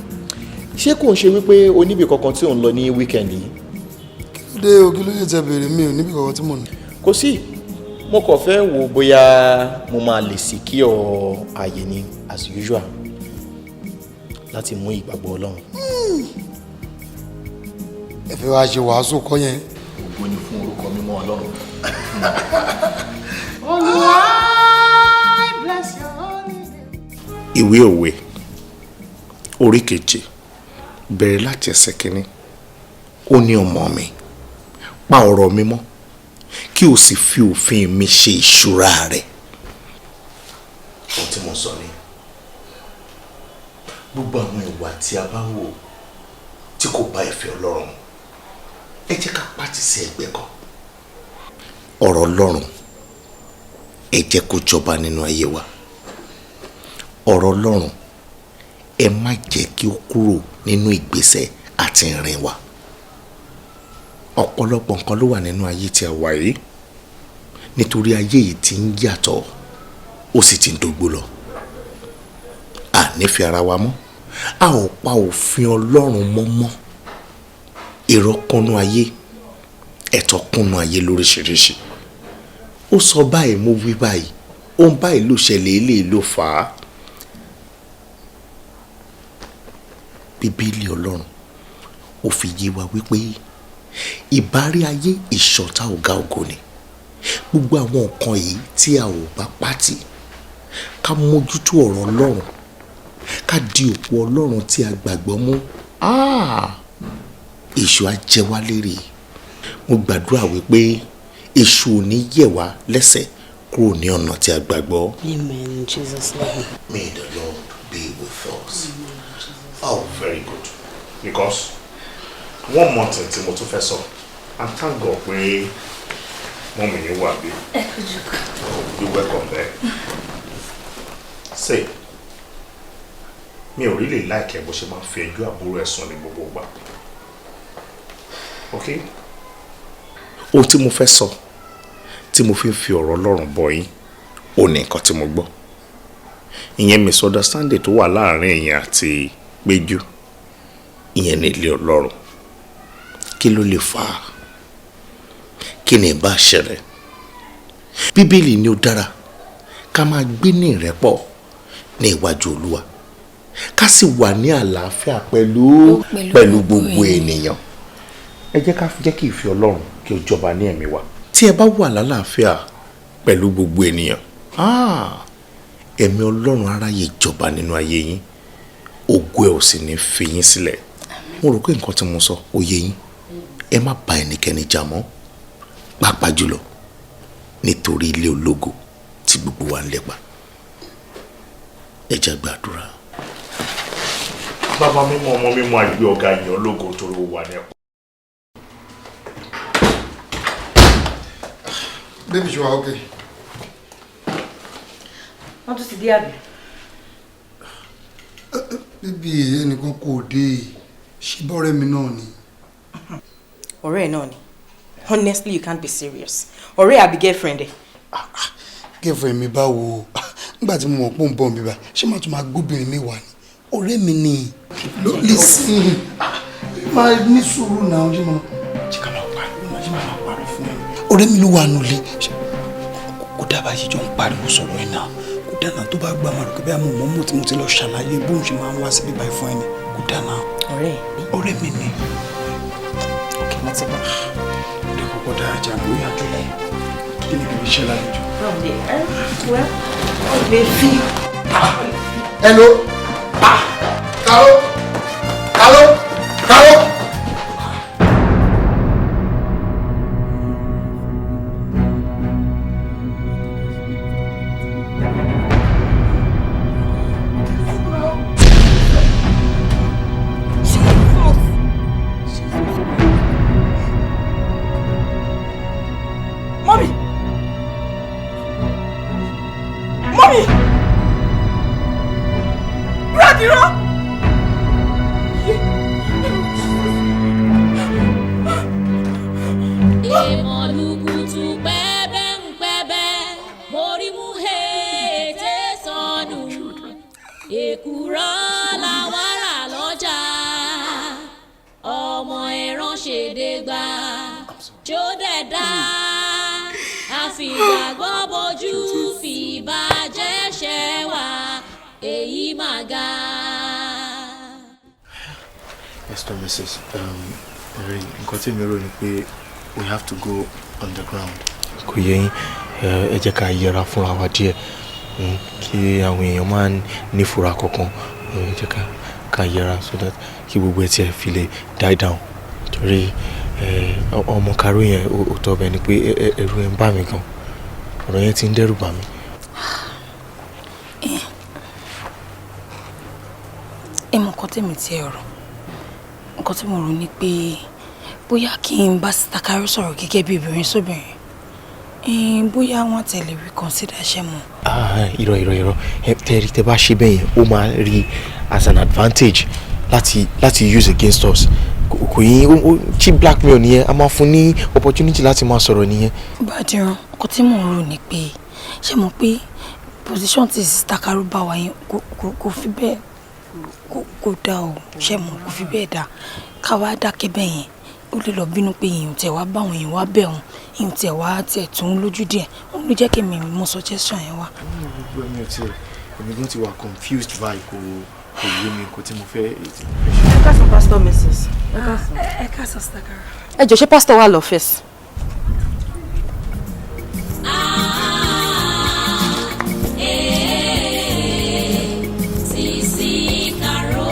Ṣé kò ń ṣe wípé o níbi kankan tí ò ń lọ ní weekend yìí? Kí ló dé o? Kí ló yẹ tẹ béèrè? Mi ò níbi kankan tí mò ń lọ. Kò sí, mo kàn fẹ́ wò bóyá mo máa lè secure ààyè ni, as usual, láti mú ìgbàgbọ́ Ọlọ́run. Ẹ fẹ́ wá ṣe wàásù kọ́ yẹn. Ògo ni fún orúkọ mímọ́ Ọlọ́run. Olúwa, bless your holy name. Ìwé Òwe orí 7, bẹ̀rẹ̀ láti ẹsẹ̀ 1. Ó ní, "Ọmọ mi, pa ọ̀rọ̀ mi mọ́, kí o sì fi òfin mi ṣe ìṣúra rẹ̀." Ohun tí mo sọ ni, gbogbo àwọn ìwà tí a bá wò tí kò bá ìfẹ́ Ọlọ́run mu, ẹ jẹ́ ká pàtì sí ẹgbẹ́ kan. Ọ̀rọ̀ Ọlọ́run, ẹ jẹ́ kó jọba nínú ayé wa. Ọ̀rọ̀ Ọlọ́run, ẹ má jẹ́ kí ó kúrò nínú ìgbésẹ̀ àti ìrìn wa. Ọ̀pọ̀lọpọ̀ nǹkan ló wà nínú ayé tí a wà yìí, nítorí ayé yìí ti ń yàtọ̀, ó sì ti ń dógbó lọ. A nífẹ̀ẹ́ ara wa mọ́, a ò pa òfin Ọlọ́run mọ́ mọ́. Irọ́ kúnnú ayé, ẹ̀tọ́ kúnnú ayé lóríṣiríṣi. Ó sọ báyìí, mo wí báyìí, ohun báyìí ló ṣẹlẹ̀, eléyìí ló fà á. Bíbélì Ọlọ́run ó fi yé wa wípé ìbárí ayé, ìṣọ̀tá ọ̀gá ògo ni. Gbogbo àwọn nǹkan yìí tí a ò bá pátì, ká mójútó ọ̀rọ̀ Ọlọ́run, ká di òpó Ọlọ́run tí a gbàgbọ́ mú, èṣù á jẹ wá lérè. Mo gbàdúrà wípé èṣù ò ní yẹ̀ wá lẹ́sẹ̀ kúrò ní ọ̀nà tí a gbàgbọ́. Amen in Jesus' name. May the Lord be with us. Oh, very good. Because one more thing tí mo tún fẹ́ sọ, and thank God pé mummy yín wà bí. Ẹ kú jókòó. You welcome there. Say, mi ò really like ẹ bó ṣe máa ń fi ẹjọ́ àbúrò ẹ̀ sùn ní gbogbo ìgbà. Okay? Ohun tí mo fẹ́ sọ, tí mo fi ń fi ọ̀rọ̀ Ọlọ́run bọ̀ yín, ó ní nǹkan tí mo gbọ́. Ìyẹn misunderstanding tó wà láàárín ẹ̀yin àti Péjú, ìyẹn ní ilé Ọlọ́run. Kí ló lè fà á? Kí ni ìbá ṣẹlẹ̀? Bíbélì ní ó dára ká máa gbé ní ìrẹ́pọ̀ ní iwájú Olúwa, ká sì wà ní àlàáfíà pẹ̀lú gbogbo ènìyàn. Ẹ jẹ́ ká jẹ́ kí ìfẹ́ Ọlọ́run kí ó jọba ní ẹ̀mí wa. Tí ẹ bá wà lálàáfíà pẹ̀lú gbogbo ènìyàn, ẹ̀mí Ọlọ́run aráyè jọba nínú ayé yín, ògo ẹ̀ ò sì ní fi yín sílẹ̀. Mo rò pé nǹkan tí mo sọ ó yé yín. Ẹ má bá ẹnikẹ́ni jà mọ́, pàápàá jùlọ nítorí ilé ológo tí gbogbo wa ń lépa. Ẹ jẹ́ gbàdúrà. Bàbá mímọ́, ọmọ mímọ́, àgbẹ̀ ọ̀gá yìí ológo torí ó wà ní ẹ̀kọ́. Baby, ṣe wà okay? Wọ́n tún ti dé àbí? Baby, ẹnìkan kò dé, ṣe bọ́rẹ́ mi náà ni. Ọ̀rẹ́ ẹ̀ náà ni. Honestly, you can't be serious. Ọ̀rẹ́ àbí girlfriend ẹ̀? Girlfriend mi báwo? Nígbà tí mo mọ̀ pé ó ń bọ̀ mi bá, ṣé màá tún máa gbóbìnrin mi wà ní? Ọ̀rẹ́ mi ni. Listen, máa ní sùúrù náà, ṣé máa ṣe ká máa pariwo, ṣé máa pariwo fún mi? Ọ̀rẹ́ mi ló wà nulẹ̀. Kò dábàá ṣe jọ ń pariwo sọ̀rọ̀ ẹ̀ náà. Kò dáná tó bá gbà máa rò pé bí àmọ́ mọ́mọ́ tí mo ti lọ ṣàlàyé bóun ṣe máa ń wá síbí báyìí fún ẹni. Kò dáná. Ọ̀rẹ́ ẹ̀? Ọ̀rẹ́ mi ni. Ok, mo ti gbọ́. Ọ̀rẹ́ kọ́kọ́ dára jà bóyá jùlọ. Kí ni kì í ṣe lálejò? Well, ó lè fi. Hello. Karo. Karo. Karo. Mommy! Mommy! Bradiro! Ìmọ̀lùkùtù pẹ́bẹ́ ń pẹ́bẹ́ mo Irọ́ làwọn rà lọ́jà, ọmọ ẹran ṣèdégbà tí ó dẹ̀ dá, àfìgbàgbọ́ bojú fìbàjẹ́ ṣẹ́ wá, èyí mà ga. Mr. Mrs. Rí nǹkan tí mi rò ni pé we have to go underground. Kò yẹ yín, ẹ jẹ́ ká yẹra fúnra wa díẹ̀, kí àwọn èèyàn máa nífura kankan. Ẹ jẹ́ ká yẹra so that kí gbogbo ẹ tiẹ̀ fi lè die down, torí ọmọ Karo yẹn, ó tọ́ bẹ́ẹ̀ ni pé ẹ̀rù ẹ̀ ń bà mí gan, ọ̀rọ̀ yẹn ti ń dẹ́rù bà mí. Ẹ mọ nǹkan tèmi ti ẹ rò, nǹkan tí mo rò ni pé bóyá kí n bá Sister Karo sọ̀rọ̀ gẹ́gẹ́ bí obìnrin sóbìnrin, bóyá wọ́n tẹ̀lé reconsider ṣẹ́ mọ́. Ah, irọ́, irọ́, irọ́. Ẹ tẹ́rí, tẹ́ bá ṣe bẹ́ẹ̀ yẹn, ó máa rí as an advantage láti use against us. Kò yín, ó cheap blackmail nìyẹn. A máa fún ní opportunity láti máa sọ̀rọ̀ nìyẹn. Bàdìrán, nǹkan tí mò ń rò ni pé, ṣé mo pé position tí Sister Karo bá wa yẹn kò fi bẹ́ẹ̀ kò dáa o, ṣé mo kò fi bẹ́ẹ̀ dáa ká wá dákẹ́ bẹ́ẹ̀ yẹn. Ó lè lọ bínú pé èèyàn tẹ̀ wá báwọn èèyàn wá bẹ̀ wọ́n, èèyàn tẹ̀ wá tẹ̀ tún lójú díẹ̀. Òun ló jẹ́ kí mi mú suggestion yẹn wá. Gbogbo ẹ̀mí ò tiẹ̀, èmi gan ti wà confused báyìí, kò yé mi nǹkan tí mo fẹ́. Ẹ káàsán, Pastor Mrs. Ẹ káàsán. Ẹ káàsán, Sister Karo. Ẹ jọ̀ọ́, ṣé pásítọ̀ wà lọ́fíìsì? Sisi Karo.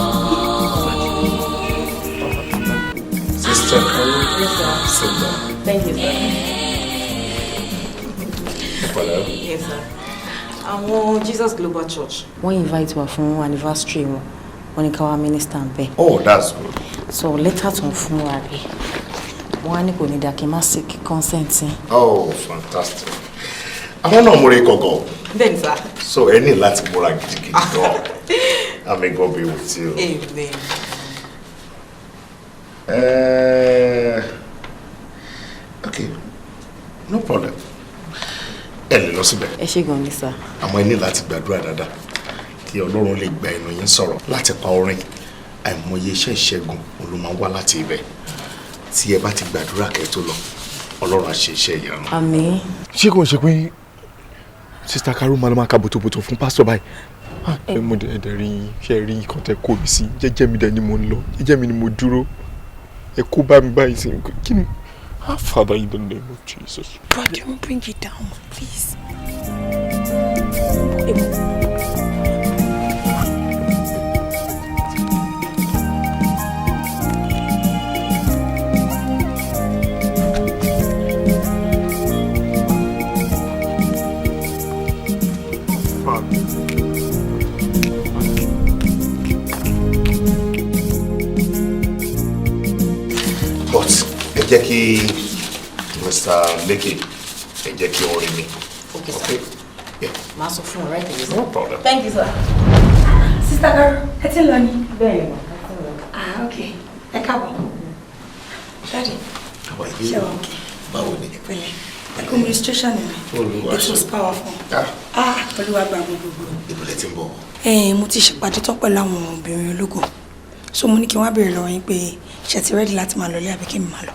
Sister Karo. Yes, sir. Sit down. Thank you, sir. Hello. Yes, sir. Àwọn Jesus Global Church, wọ́n invite wa fún anniversary wọn, wọ́n ní ká wá minister ń bẹ̀. Oh, that's good. So letter tó ń fún wa rè, wọ́n á ní kò ní dà kí n má seek consent yín. Oh, fantastic. Àwọn náà múra ikọ̀ gan. Bẹ́ẹ̀ni, sir. So ẹ ní láti múra gidigidi gan. And may God be with you. Amen. Okay, no problem. Ẹ lè lọ síbẹ̀. Ẹ ṣé gan ni, sir. Àmọ́ ẹ ní láti gbàdúrà dáadáa kí Ọlọ́run lè gba ẹnu yín sọ̀rọ̀ láti pa orin. Àìmọye iṣẹ́ ìṣẹ́gun òun ló máa ń wá láti ibẹ̀. Tí ẹ bá ti gbàdúrà kẹ́ tó lọ, Ọlọ́run á ṣe iṣẹ́ ìyanu. Àmín. Ṣé kò ń ṣe pé Sister Karo máa lọ máa ka bòtòbòtò fún pásítọ̀ báyìí? Ah, ẹ mo dẹ̀ ẹ̀dẹ̀ rí ṣe rí nǹkan tẹ kó mi sí. Jẹ́jẹ́ mi dẹ̀ ni mo ń lọ, jẹ́jẹ́ mi ni mo dúró, ẹ kó bá mi báyìí sí kí ni? Ah, Father, in the name of Jesus. Brother, bring it down, please. Father. But ẹ jẹ́ kí Mr. Leke, ẹ jẹ́ kí wọ́n rí mi. Okay, sir. Yeah. Màá sọ fún ọ right away, sir. No problem. Thank you, sir. Sister Karo, ẹ ti ń lọ ni? Bẹ́ẹ̀ni ma, ẹ ti ń lọ. Ah, okay. Ẹ káàbọ̀. Daddy, How are you? ṣé wà okay? Báwo ni? Pẹ̀lẹ́. Ẹ kú ministration mi. Olúwa It was ṣe. powerful. Ah, Ah, Olúwa gba gbogbogbò. ibo lẹ ti ń bọ̀? Mo ti ṣèpàdé tán pẹ̀lú àwọn obìnrin ológo. So mo ní kí n wá béèrè lọ́wọ́ yín pé ṣé ti ready láti máa lọlé àbí kí n máa lọ.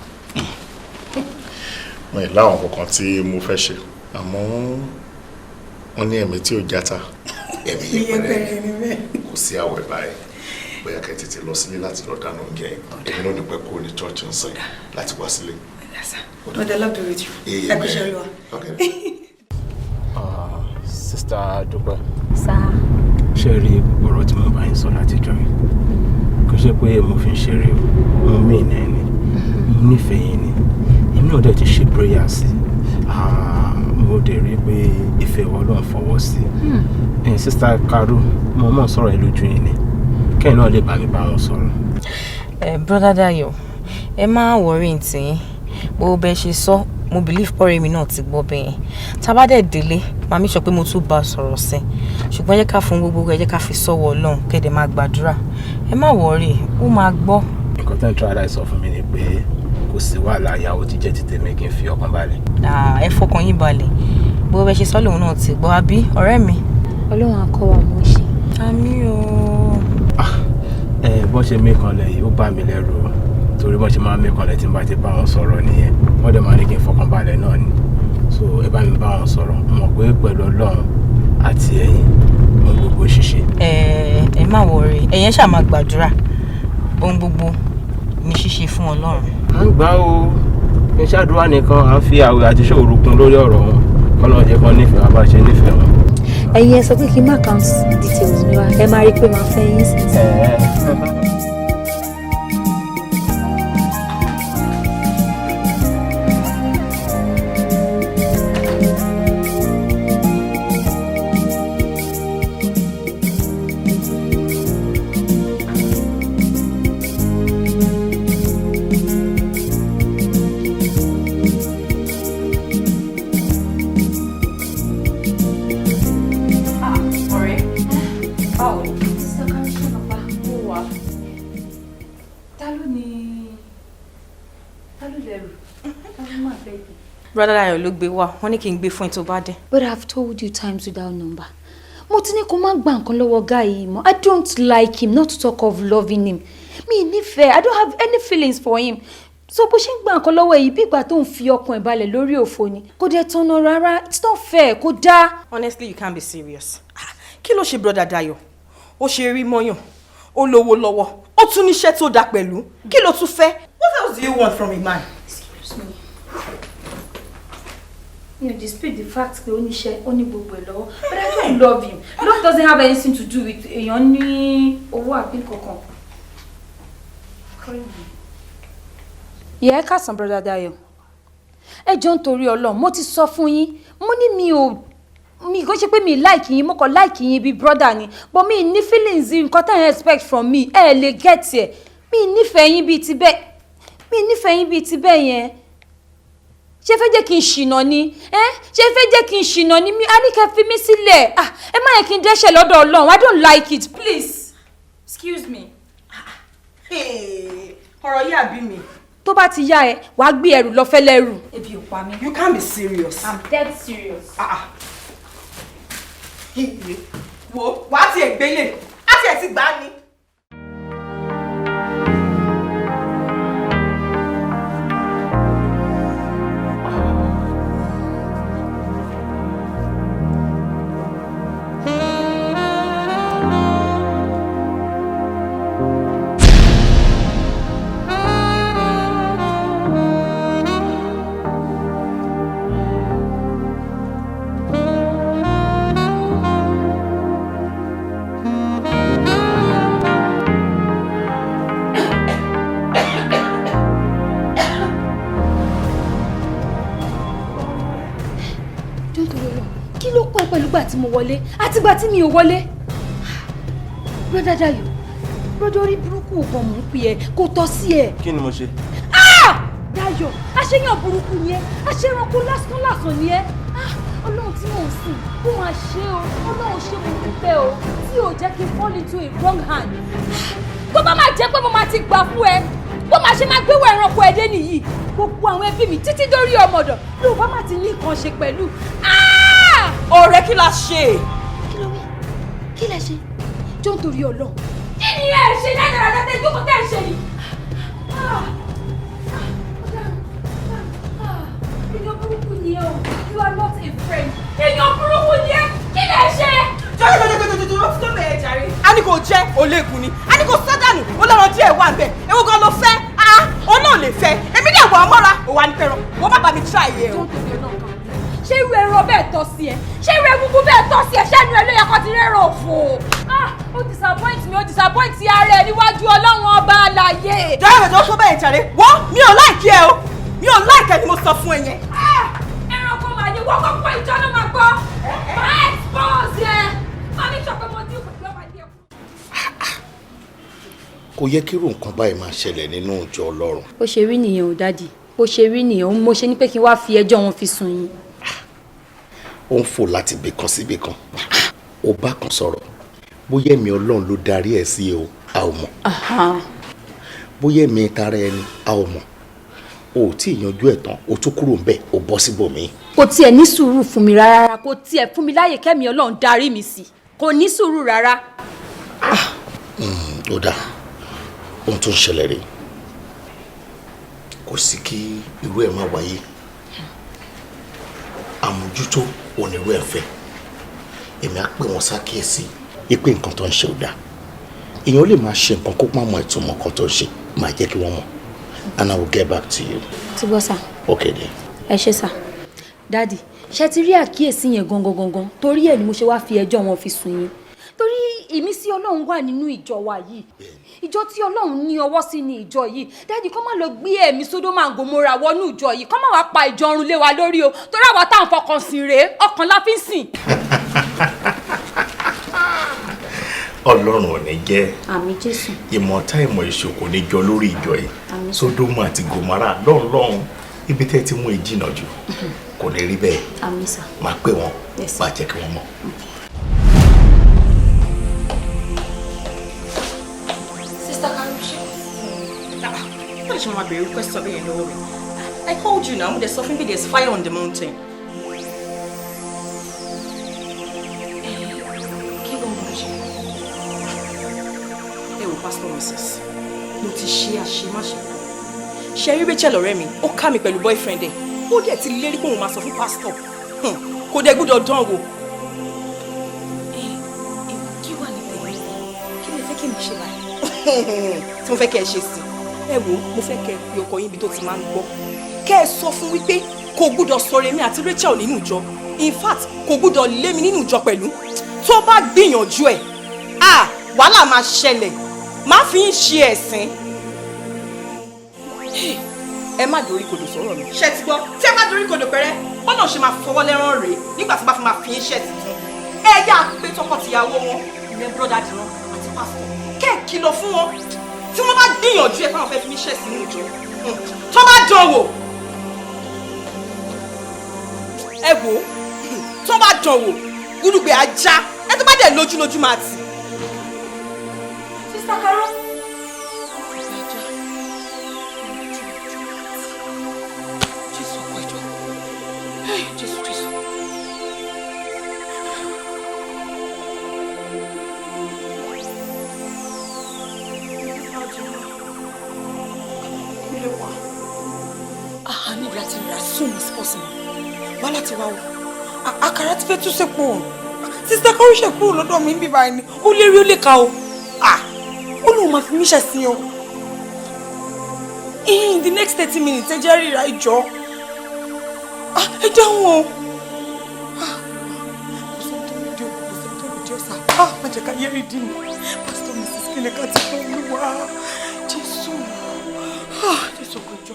Mo ní láwọn kankan tí mo fẹ́ ṣe, àmọ́ wọ́n ní ẹ̀mí tí ò játa, ẹ̀mí yẹpẹrẹ. Ni bẹ́ẹ̀. Kò sí àwẹ̀ báyìí, bóyá kẹ́ tètè lọ sílé láti lọ dáná oúnjẹ. Èmi náà ní pẹ́ kúrò ní church ń sìn láti wá sílé. May the Lord be with you. Ẹ kú iṣẹ́ Olúwa. Okay. Sister Dúpẹ́. Sir. Ṣé rí ọ̀rọ̀ tí mo bá yín sọ látijọ́ yìí, kò ṣe pé mo fi ń ṣeré o. Mo mí ìnà ẹni mo nífẹ̀ẹ́ yín ni. Èmi náà dẹ̀ ti ṣe prayer sí. Ah, mo dẹ̀ rí pé ìfẹ́ wa Ọlọ́run fọwọ́ sí i. Sister Karo, mo mọ̀ sọ̀rọ̀ ẹ lójú yín ni, kẹ́hìn náà lè bá mi bá wọn sọ̀rọ̀. Ẹ Brother Dayo, ẹ má worry ntìyín. Bó bẹ ṣe sọ, mo believe pọ́ọ̀rẹ́ mi náà ti gbọ́ bẹ́ẹ̀ yẹn. Tá a bá dẹ̀ délé, màmí sọ pé mo tún bá a sọ̀rọ̀ sí i, ṣùgbọ́n ẹ jẹ́ ká fún gbogbo, ẹ jẹ́ ká fi sọ́wọ́ Ọlọ́run, kẹ́dẹ̀ máa gbàdúrà. Ẹ má worry, ó máa gbọ́. Nǹkan tó ń try láì sọ fún mi ni pé kò sí wàhálà, ìyàwó ti jẹ́ ti tèmi, kí n fi ọkàn balẹ̀. Ah, ẹ fọkàn yín balẹ̀. Bó bẹ ṣe sọ lòun náà ti gbọ́, àbí ọ̀rẹ́ mi? Ọlọ́run á kọ́ wa mọ̀ ṣe. Àmín o. Bọ́n ṣe mí kanlẹ̀ yìí, ó bà mí lẹ́rù o, torí bọ́n ṣe máa ń mí kanlẹ̀ tí n bá ti bá wọn sọ̀rọ̀ nìyẹn. Wọ́n dẹ̀ máa ní kí n fọkàn balẹ̀ náà ni. So ẹ bá mi bá wọn sọ̀rọ̀. Mo mọ̀ pé pẹ̀lú Ọlọ́run àti ẹ̀yin, ohun gbogbo ṣíṣe. Ẹ ẹ má worry, ẹ̀yin ṣáà máa gbàdúrà, ohun gbogbo ní ṣíṣe fún Ọlọ́run. À ń gbà ó ní ṣàdúrà nìkan, à ń fi àwẹ̀ àti ṣòro kún lórí ọ̀rọ̀ wọn, kọ́lọ́n jẹ́ kán nífẹ̀ẹ́ wa bá ṣe nífẹ̀ẹ́ wọn. Ẹ̀yin ẹ sọ pé kí n má account details mi wá, ẹ máa rí i pé màá fẹ́ yín sí. Ọ̀rẹ́, báwo ni? Sister Karisha, bàbá. Mo wà. Ta ló ní, ta ló lẹ́rù? Ta ló máa fẹ́ gbé? Brother Dayo ló gbé wá, wọ́n ní kí n gbé fún ẹ tó bá dé. But I've told you times without number. Mo ti ní kó má gba nǹkan lọ́wọ́ guy yìí mọ́. I don't like him, not to talk of loving him. Mi nífẹ̀ẹ́, I don't have any feelings for him. So bó ṣe ń gba nǹkan lọ́wọ́ èyí, bí ìgbà tó ń fi ọkàn ẹ̀ balẹ̀ lórí òfo ni. Kò dẹ̀ tọ̀nà rárá, it's not fair, kò dáa. Honestly, you can't be serious. Ah, kí ló ṣe Brother Dayo? Ó ṣe rí mọ́yàn, ó lówó lọ́wọ́, ó tún níṣẹ́ tó dáa pẹ̀lú. Kí ló tún fẹ́? What else do you want from a man? Excuse me. Mi ò dispute the fact pé ó níṣẹ́, ó ní gbogbo ẹ̀ lọ́wọ́. But I don't love him. Love doesn't have anything to do with èèyàn ní owó àbí kankan. Ìyá, ẹ káàsán, Brother Dayo. Ẹ jọ̀ọ́, nítorí Ọlọ́run, mo ti sọ fún yín, mo ní mi ò mi kò ṣe pé mi like yín, mo kàn like yín bí brother ni, but mi ní feelings nǹkan tẹ́ ẹ̀ expect from me, ẹ lè get ẹ̀. Mi nífẹ̀ẹ́ yín bíi ti bẹ́ẹ̀, mi nífẹ̀ẹ́ yín bíi ti bẹ́ẹ̀ yẹn. Ṣé fẹ́ jẹ́ kí n ṣìnà ni? Ẹ ṣé fẹ́ jẹ́ kí n ṣìnà ni? A ní kẹ́ fi mí sílẹ̀. Ah, ẹ má yẹ kí n dẹ́ṣẹ̀ lọ́dọ̀ Ọlọ́run. I don't like it, please. Excuse me. Ọ̀rọ̀ yìí àbí mi. Tó bá ti yá ẹ, wàá gbé ẹrù lọ fẹ́ lẹ́rù. Ebi ò pa mí. You can't be serious. I'm dead serious. Ah. Wo, wàá tiẹ̀ gbélé, á tiẹ̀ ti gbà á ni. Jọ̀ọ́, nítorí Ọlọ́run, kí ló kọ́ ẹ pẹ̀lú gbà tí mo wọlé àti gbà tí mi ò wọlé? Brother Dayo, brother, orí burúkú ògbọ̀n mò ń pè ẹ́, kò tọ́ sí ẹ. Kí ni mo ṣe? Ah! Dayo, àṣeyàn burúkú ni ẹ, àṣeranko lásán lásán ni ẹ. Ah! Ọlọ́run tí mò ń sìn kó máa ṣe o, Ọlọ́run ṣe, mo dúpẹ́ o tí ò jẹ́ kí n fall into a wrong hand. Tó bá máa jẹ́ pé mo máa ti gbà fún ẹ, bó máa ṣe máa gbéwò ẹranko ẹ dé nìyí, gbogbo àwọn ẹbí mi títí dórí ọmọdọ̀ ló bá má ti ní nǹkan ṣe pẹ̀lú. Ah! Ọ̀rẹ́, kí la ṣe? Kí ló wí? Kí lẹ ṣe? Jọ ń torí Ọlọ́run, kí ni ẹ ṣe lẹ́dàrà tẹ́tẹ́ ìjókòó tẹ́ ẹ ṣe yìí? Ah! Ah! Ọ̀daràn! Ah! Èèyàn burúkú ni ẹ o. You are not a friend. Èèyàn burúkú ni ẹ. Kí lẹ ṣe? Jọjọjọjọjọjọ, ó ti tó bẹ̀rẹ̀ jàre. A ní kò jẹ́ olégun ni, a ní kò sádànù, ó lọ́rọ̀ díẹ̀ wà bẹ́ẹ̀. Ewu gan ló fẹ́, ah, ó náà lè fẹ́. Èmi dẹ̀ wà á mọ́ra, ó wà ní pẹ̀rọ. Wọ́n má bá mi try ẹ o. Ṣé irú ẹran bẹ́ẹ̀ tọ́ sí ẹ? Ṣé irú egungun bẹ́ẹ̀ tọ́ sí ẹ? Ṣé ẹnu ẹ ló yẹ kó ti rẹ́ràn òfò? Ah, ó disappoint mi, ó disappoint ara ẹ níwájú Ọlọ́run ọba àlàyé. Jọjọjọjọ, ó tó bẹ̀rẹ̀ jàre. Wọ́n mi ò like ẹ o. Mi ò like ẹ ni mo sọ fún ẹ yẹn. Ah, ẹranko màá ní wọ́n kọ́kọ́ ìjọ náà máa gbọ́. Máa expose ẹ. Máa ní sọ pé mo dín pẹ̀lú ọmọdé ẹ. Kò yẹ kí irú nǹkan báyìí máa ṣẹlẹ̀ nínú ìjọ Ọlọ́run. Bó ṣe rí nìyẹn o, Daddy. Bó ṣe rí nìyẹn o, mo ṣe ní pé kí n wá fi ẹjọ́ wọn fi sùn yín. Ó ń fò láti ibì kan sí ibì kan, ó bá kan sọ̀rọ̀, bóyá ẹ̀mí Ọlọ́run ló darí ẹ̀ sí o, a ò mọ̀, bóyá ẹ̀mí tara ẹni, a ò mọ̀. O ò tí ì yanjú ẹ̀ tán, o tún kúrò ńbẹ̀, o bọ́ síbòmíì. Kò tiẹ̀ ní sùúrù fún mi rárá, kò tiẹ̀ fún mi láyè kẹ́mi Ọlọ́run darí mi sí, kò ní sùúrù rárá. Ó dáa, Ohun tó ń ṣẹlẹ̀ rèé, kò sí kí irú ẹ̀ má wáyé. Àmójútó onírú ẹ̀ fẹ́. Èmi á pè wọ́n ṣàkíyèsí pé nǹkan tó ń ṣe ò dáa. Èèyàn lè máa ṣe nǹkan kó má mọ ìtumọ̀ nǹkan tó ń ṣe. Máa jẹ́ kí wọ́n mọ̀, and I will get back to you. Ti gbọ́, sir. Okay then. Ẹ ṣé, sir. Daddy, ṣe ti rí àkíyèsí yẹn gangan gangan, torí ẹ̀ ni mo ṣe wá fi ẹjọ́ wọn fi sùn yín, torí ìmísí Ọlọ́run wà nínú ìjọ wa yìí. Ìjọ tí Ọlọ́run ní ọwọ́ sí ni ìjọ yìí. Daddy, kó má lọ gbé ẹ̀mí Sódómà and Gòmórà wọnú ìjọ yìí, kó má wàá pa ìjọ ọ̀run lé wa lórí o, torí àwa tá à ń fọkàn sìn rèé, ọkàn la fi ń sìn. Ọlọ́run ò ní jẹ́. Àmín, Jésù. Ìmọ̀ta ìmọ̀ èṣù kò ní jọ lórí ìjọ yìí. Àmín. Sódómù àti Gòmárà lọ́hùn-lọ́hùn, ibi tẹ́ ti mú ìjìnà jù, kò ní rí bẹ́ẹ̀. Àmín, sir. Máa pè wọ́n. Yes, sir. Máa jẹ́ kí wọ́n mọ̀. Sister Karushi. Wọ́n lè ṣe máa bèrè question bẹ́ẹ̀ yẹn lọ́wọ́ mi? I called you now, mo dẹ̀ sọ fún mi, there's fire on the mountain. Kí ló ń ṣe? Ẹ wò, Pastor Mrs. Mo ti ṣe àṣemáṣe kan. Ṣe rí Rachel ọ̀rẹ́ mi, ó ká mi pẹ̀lú boyfriend ẹ̀. Ó dẹ̀ ti lérí pé òun máa sọ fún pastor. Kò dẹ̀ gbúdọ̀ dán wò. Kí wà ní tèmi? Kí lè fẹ́ kí mi ṣe báyìí? Tí mo fẹ́ kẹ́ ẹ ṣe sí. Ẹ wo, mo fẹ́ kẹ́ ẹ pe ọkọ yín ibi tó ti máa ń gbọ́. Kẹ́ ẹ sọ fún wípé kò gbúdọ̀ sọ̀rọ̀ èmi àti Rachel nínú ìjọ. In fact, kò gbúdọ̀ lé mi nínú ìjọ pẹ̀lú. Tó bá gbìyànjú ẹ̀, ah, wàhálà máa ṣẹlẹ̀. Má fi ń ṣe ẹ̀sín. Ẹ má dorí kodò sọ̀rọ̀ mi. Ṣé ti gbọ́? Tí ẹ bá dorí kodò pẹ́rẹ́, bọ́lá ṣe máa fọwọ́ lẹ́rán rèé nígbà tí bá fi máa fi ń ṣẹ̀ tuntun. Ẹ yá pé tọkọ-tìyàwó wọn, ìyẹn brother Dìran àti pásítọ̀, kẹ́ ẹ̀ kìlọ̀ fún wọn. Tí wọ́n bá gbìyànjú ẹ̀ fáwọn fẹ́ fi mí ṣẹ̀ sínú ìjọ. Tó bá dán wò. Ẹ wò ó, tó bá dán wò, gúdúgbẹ̀ ajá, ẹ tó bá dẹ̀ lójúlójú máa tì. Sister Karo. Jésù ọkọ ìjọ. Jésù, Jésù. Ilé wa. Ah, I need láti rí as soon as possible. Wàhálà ti wá o. Àkàrà ti fẹ́ tú sẹ́pọ̀. Sister Karo ṣe kúrò lọ́dọ̀ mi ń bí báyìí ni. Ó lérí ó lè ka o. Ah, ó lóun máa fi mí ṣẹ̀sín o. In the next 30 minutes, ẹ jẹ́ ríra ìjọ. Ah, ẹ dáhùn o. Ah, kò sẹ́ni tó rí di o, kò sẹ́ni tó rí di ọ̀sà. Ah, má jẹ́ ká yé rí di mi. Pastor Mrs. Kílẹ̀ká ti fẹ́ Olúwa. Jésù. Ah, Jésù kò jọ.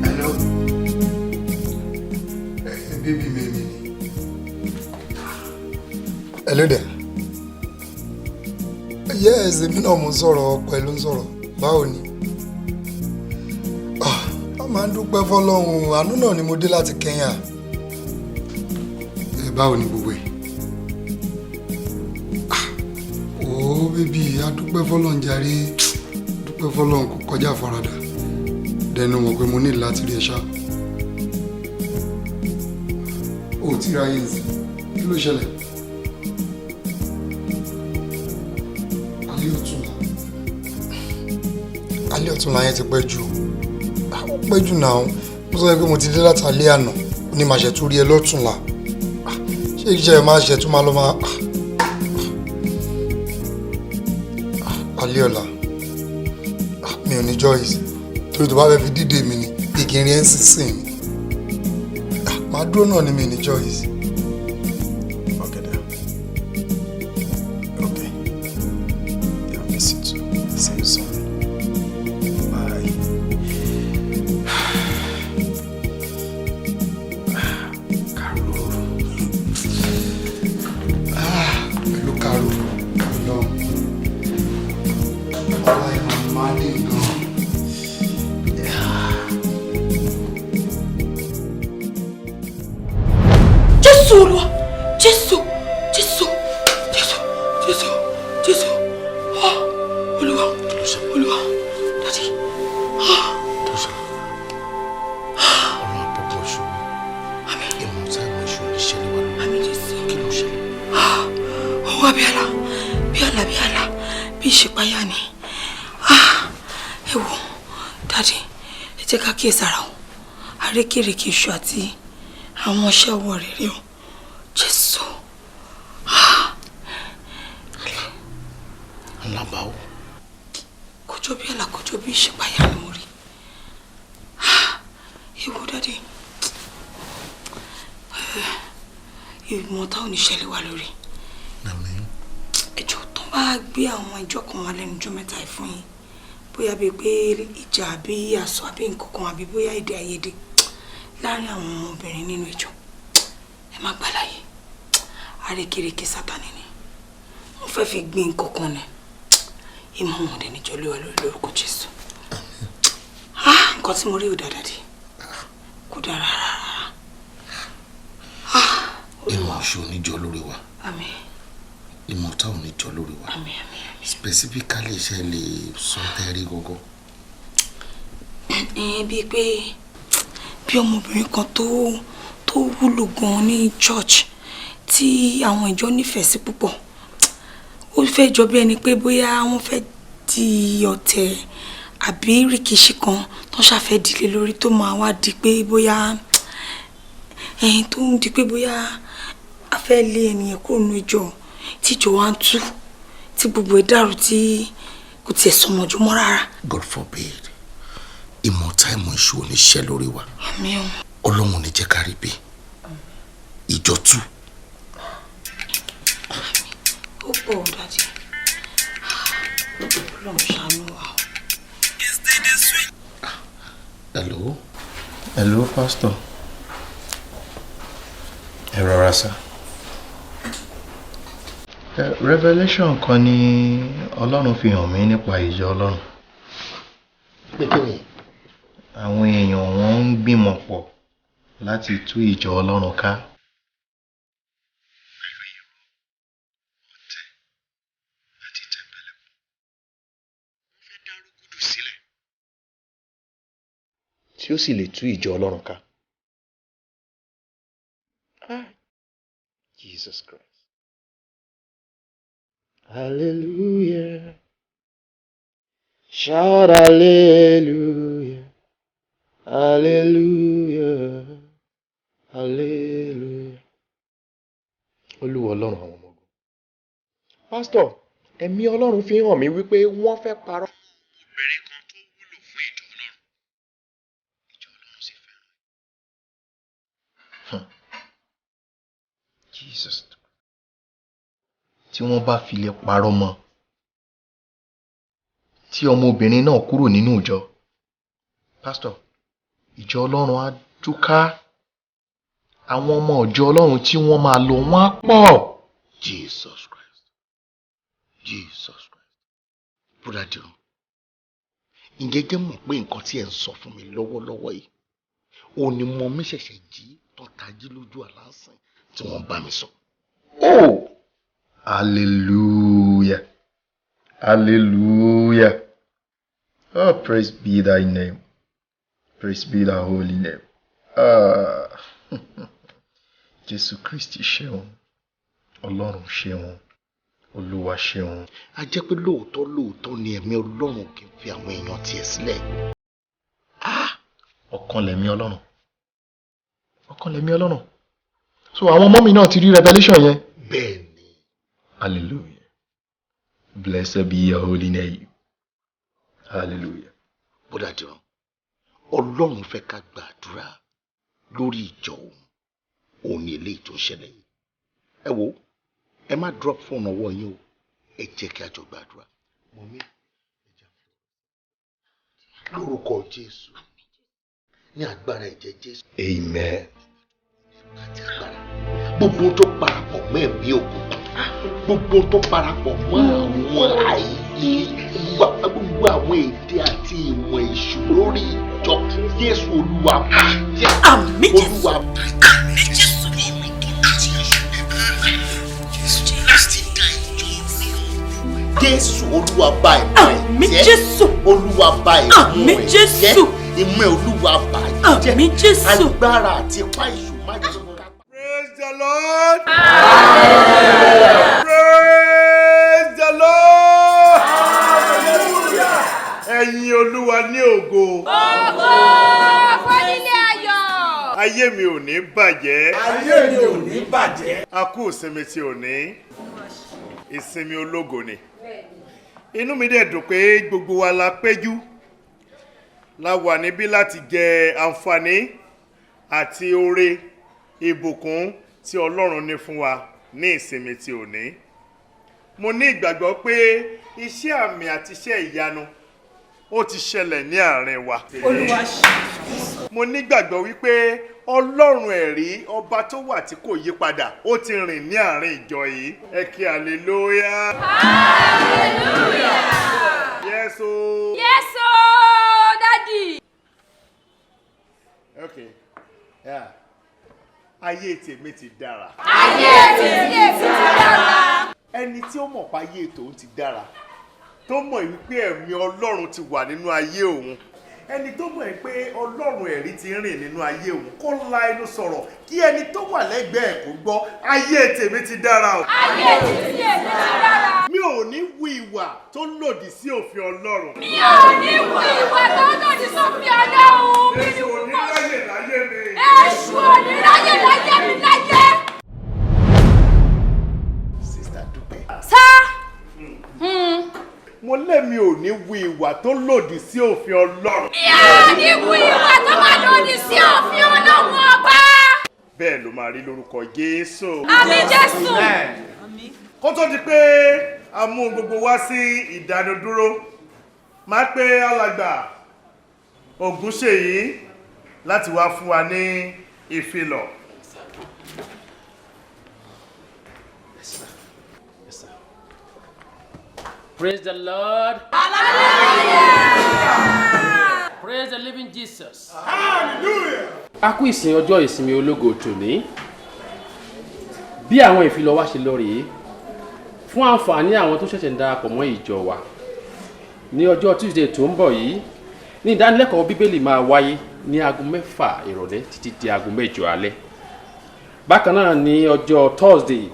Hello. Baby mi, mi ni. Hello there. Yes, èmi náà mo ń sọ̀rọ̀, ọkọ ẹ ló ń sọ̀rọ̀. Báwo ni? Ah, a máa ń dúpẹ́ fọlọ́run, àánú náà ni mo dé láti Kenya. Ẹ báwo ni gbogbo ẹ̀? Ah, oh baby, a dúpẹ́ fọlọ́run jàre, dúpẹ́ fọlọ́run, kò kọjá àfaradà. Dẹnu mọ̀ pé mo ní láti rí ẹ ṣá. O ò tí ì ráyè nsìn, kí ló ṣẹlẹ̀? Alẹ́ ọ̀túnla. Alẹ́ ọ̀túnla yẹn ti pẹ́ jù. Ó pẹ́ jù náà. Mo sọ pé mo ti dé láti alẹ́ àná, ó ní màá ṣètò rí ẹ lọ́túnla. Ṣé iṣẹ́ ẹ máa ṣètò máa lọ máa alẹ́ ọ̀la? Mi ò ní choice, torí tó bá fẹ́ fi dídè mi ni bí kí n rí ẹ́ ń sísìn ni. Màá dúró náà ni, mi ní choice. Okay then. Okay. Yeah, I miss you too. See you soon. Bye. Caro. Pẹ̀lú Caro lọ, ọlá ẹ̀ máa máa dé gan. Jésù. Bí àlá, bí àlá, bí àlá, bí ìṣípayá ni. Ah, ẹ wò, daddy, ẹ jẹ́ ká kíyèsára o. Àrékèrèké èṣù àti àwọn iṣẹ́ ọwọ́ rẹ̀ rí o. Jésù. Ah. Alábàáwò. Kò jọ bí àlá, kò jọ bí ìṣípayá ni mo rí. Ah, ẹ wò, daddy. Ìmọ̀ táwọn oníṣẹ́lẹ̀ wà lórí. Ẹjọ́ tó bá gbé àwọn ìjọ kan wá lẹ́nu ọjọ́ mẹ́ta yìí fún yín, bóyá bíi pé ìjà àbí àsọ àbí nǹkan kan, àbí bóyá èdè àìyedè láàrin àwọn ọmọbìnrin nínú ìjọ, ẹ má gbà láyè. Àrékérekè Sátánì ni wọ́n fẹ́ fi gbin nǹkan kan ni. Ìmọ̀ wọn dẹ̀ níjọ́ lé wa lórí lórúkọ Jésù. Ah, nǹkan tí mo rí ò dáa, daddy, kò dáa rárá. Ìmọ̀ èṣù oníjọ lórí wa. Àmín. Ìmọ̀ táwọn oníjọ lórí wa. Àmín, àmín. Specifically, iṣẹ́ lè sọ tẹ́rí gógó? Ẹn, bíi pé bí ọmọbìnrin kan tó wúlò gan ní church tí àwọn ìjọ nífẹ̀ẹ́ sí púpọ̀, ó fẹ́ jọ bí ẹni pé bóyá wọ́n fẹ́ di ọ̀tẹ̀ àbí rìkíṣí kan tó ṣàfẹ́ dìlé lórí, tó máa wá di pé bóyá ẹyin tó ń di pé bóyá a fẹ́ lé ẹnìyẹn kúrò nínú ìjọ, tí ìjọ wa ń tú, tí gbogbo ẹ̀ dàrú, tí kò tiẹ̀ sọmọjú mọ́ rárá. God forbid. Ìmọ̀ta ìmọ̀ èṣù oníṣẹ́ lórí wa. Àmín o. Ọlọ́run ò ní jẹ́ ká rí bí ìjọ tú. Ó pọ̀ ó, daddy. Ọlọ́run ṣàánú wa. Hello. Hello, pastor. Ẹ rọra sá. Revelation kan ni Ọlọ́run fi hàn mí nípa ìjọ Ọlọ́run. Pé kí ni? Àwọn èèyàn wọn ń gbìmọ̀ pọ̀ láti tú ìjọ Ọlọ́run ká. Pẹ̀lú irọ́, ọ̀tẹ̀ àti tẹ̀mbẹ̀lẹ̀kun. Wọ́n fẹ́ dá rúgúdù sílẹ̀ tí ó sì lè tú ìjọ Ọlọ́run ká. Ah, Jesus Christ. Hallelujah. Shout hallelujah. Hallelujah. Hallelujah. Olúwa Ọlọ́run àwọn ọmọ ogun. Pásítọ̀, ẹ̀mí Ọlọ́run fi hàn mí wípé wọ́n fẹ́ parọ́ mọ́ obìnrin kan tó wúlò fún ìjọ Ọlọ́run. Ìjọ Ọlọ́run sì fẹ́ràn ẹ̀. Jesus. Tí wọ́n bá fi lè parọ́ mọ́, tí ọmọbìnrin náà kúrò nínú ìjọ, pásítọ̀, ìjọ Ọlọ́run á túká. Àwọn ọmọ ìjọ Ọlọ́run tí wọ́n máa lọ wọ́n á pọ̀. Jesus Christ. Jesus Christ. Brother Diran, ǹjẹ́ jẹ́ mọ̀ pé nǹkan tí ẹ̀ ń sọ fún mi lọ́wọ́lọ́wọ́ yìí, òun ni mo mi ṣẹ̀ṣẹ̀ jí tó tají lójú àlásìn tí wọ́n bá mi sọ. Oh! Hallelujah. Hallelujah. Oh, praise be thy name. Praise be thy holy name. Ah. Jésù Kristi ṣeun. Ọlọ́run ṣeun. Olúwa ṣeun. A jẹ́ pé lóòótọ́ lóòótọ́ ni ẹ̀mí Ọlọ́run kì í fi àwọn èèyàn tiẹ̀ sílẹ̀. Ọ̀kan lẹ̀mí Ọlọ́run. Ọ̀kan lẹ̀mí Ọlọ́run. So àwọn ọmọ mi náà ti rí revelation yẹn. Bẹ́ẹ̀ni. Hallelujah. Blessed be your holy name. Hallelujah. Bọ́dà Dìran, Ọlọ́run fẹ́ ká gbàdúrà lórí ìjọ òun. Òun ni eléyìí tó ń ṣẹlẹ̀ yìí. Ẹ wo, ẹ má drop phone ọwọ́ yín o. Ẹ jẹ́ kí a jọ gbàdúrà. Mummy, lórúkọ Jésù, ní agbára ẹ̀jẹ̀ Jésù. Amen. Àti agbára. Gbogbo tó parapọ̀ mọ́ ẹ̀mí òkùnkùn, gbogbo tó parapọ̀ mọ́ àwọn àìní, gbogbo àwọn èdè àti ìmọ̀ èṣù lórí ìjọ Jésù, Olúwa bàjẹ́. Àmín. Olúwa bàjẹ́. Jésù. Láti dá ìjọ Jésù, Olúwa bá ìmọ̀ ẹ̀ Àmín. jẹ́. Jésù. Olúwa bá ìmọ̀ Àmín. ẹ̀ Jésù. jẹ́. Ìmọ̀ ẹ̀, Olúwa bàjẹ́. Àmín, Jésù. Agbára àti ipá èṣù má jẹ́ ká. Praise the Lord. Hallelujah. ògo. Ògo fónílé ayọ̀. Ayé mi ò ní bàjẹ́. Ayé mi ò ní bàjẹ́. A kú ìsinmi tí ò ní. Ìsinmi ológo ni. Inú mi dẹ̀ dùn pé gbogbo wa la péjú. La wà níbí láti jẹ àǹfààní àti oore ìbùkún tí Ọlọ́run ní fún wa ní ìsinmi tí ò ní. Mo ní ìgbàgbọ́ pé iṣẹ́ àmì àti iṣẹ́ ìyanu ó ti ṣẹlẹ̀ ní àárín wa. Olúwa ṣe. Mo nígbàgbọ́ wípé Ọlọ́run ẹ̀rí ọba tó wà tí kò yí padà ó ti rìn ní àárín ìjọ yìí. Ẹ kí hallelujah. Hallelujah. Yes o. Yes o, daddy. Okay. Yeah. Ayé tèmi ti dára. Ayé tèmi ti dára. Ẹni tí ó mọ̀ pé ayé tòun ti dára, tó mọ̀ wípé ẹ̀mí Ọlọ́run ti wà nínú ayé òun, ẹni tó mọ̀ pé Ọlọ́run ẹ̀rí ti ń rìn nínú ayé òun, kó la ẹnu sọ̀rọ̀ kí ẹni tó wà lẹ́gbẹ̀ẹ́ kó gbọ́, ayé tèmi ti dára o. Ayé tèmi ti dára. Mi ò ní hu ìwà tó lòdì sí òfin Ọlọ́run. Mi ò ní hu ìwà tó lòdì sófin Ọlọ́run. Èṣù ò ní ráyè láyé mi. Èṣù ò ní ráyè láyé mi láyé. Sista Dúpẹ́. Sá. Mo lẹ́mi ò ní hu ìwà tó lòdì sí òfin Ọlọ́run. Mi ò ní hu ìwà tó máa lòdì sí òfin Ọlọ́run ọba. Bẹ́ẹ̀ ló máa rí lórúkọ Jésù. Àmín Jésù. Kó tó di pé a mú gbogbo wá sí ìdánudúró, máa pe alàgbà Ògúnṣèyí láti wá fún wa ní ìfilọ̀. Praise the Lord. Hallelujah. Praise the living Jesus. Hallelujah. A kú ìsìn ọjọ́ ìsinmi ológo tòní. Bí àwọn ìfilọ̀ wa ṣe lọ rèé, fún àǹfààní àwọn tó ṣẹ̀ṣẹ̀ ń darapọ̀ mọ́ ìjọ wa. Ní ọjọ́ Tuesday tó ń bọ̀ yìí, ní ìdánilẹ́kọ̀ọ́ Bíbélì máa wáyé ní aago 6 ìrọ̀lẹ́ títí di aago 8 alẹ́. Bákan náà ní ọjọ́ Thursday,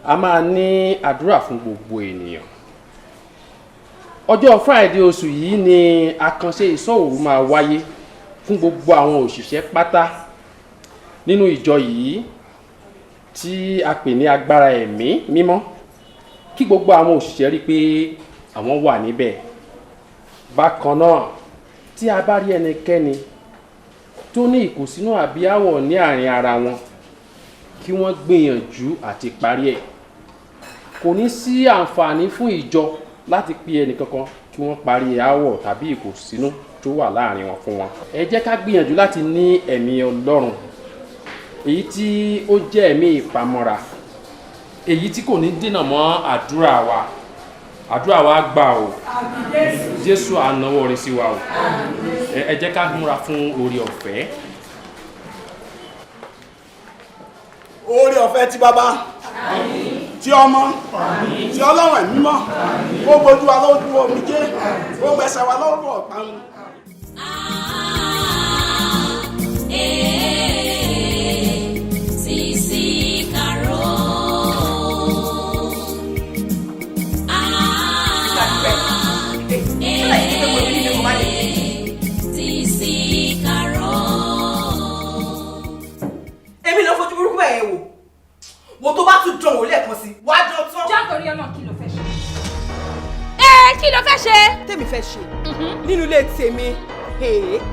a máa ní àdúrà fún gbogbo ènìyàn. Ọjọ́ Friday oṣù yìí ni àkànṣe ìṣọ́ òru máa wáyé fún gbogbo àwọn òṣìṣẹ́ pátá nínú ìjọ yìí tí a pè ní agbára ẹ̀mí mímọ́, kí gbogbo àwọn òṣìṣẹ́ rí pé àwọn wà níbẹ̀. Bákan náà, tí a bá rí ẹnikẹ́ni tó ní ìkùnsínú àbí áwọ̀ ní àárín ara wọn, kí wọ́n gbìyànjú àti parí ẹ̀. Kò ní sí àǹfààní fún ìjọ láti pe ẹnìkankan kí wọ́n parí aáwọ̀ tàbí ìkùnsínú tó wà láàrin wọn fún wọn. Ẹ jẹ́ ká gbìyànjú láti ní ẹ̀mí Ọlọ́run, èyí tí ó jẹ́ ẹ̀mí ìpamọ́ra, èyí tí kò ní dènà mọ́ àdúrà wa. Àdúrà wa gbà o. Jésù á nawọ́ rẹ̀ sí wa o. Ẹ jẹ́ ká múra fún oore ọ̀fẹ́. Oore ọ̀fẹ́ ti Baba, tí ọmọ, tí Ọlọ́run ẹ̀mí mímọ́, kó gbojú wa lójú omijé, kó gbẹsẹ̀ wa lọ́wọ́ ọ̀parun. Sisi Karo. Sisi Karo. Èmi ló fojú burúkú bẹ́ẹ̀ wò. Wo tó bá tún dán wò lẹ́ẹ̀kan sí, wàá dán tán. Já torí Ọlọ́run, kí ló fẹ́ ṣe? Kí ló fẹ́ ṣe? Tèmi fẹ́ ṣe nínú ilé tèmi,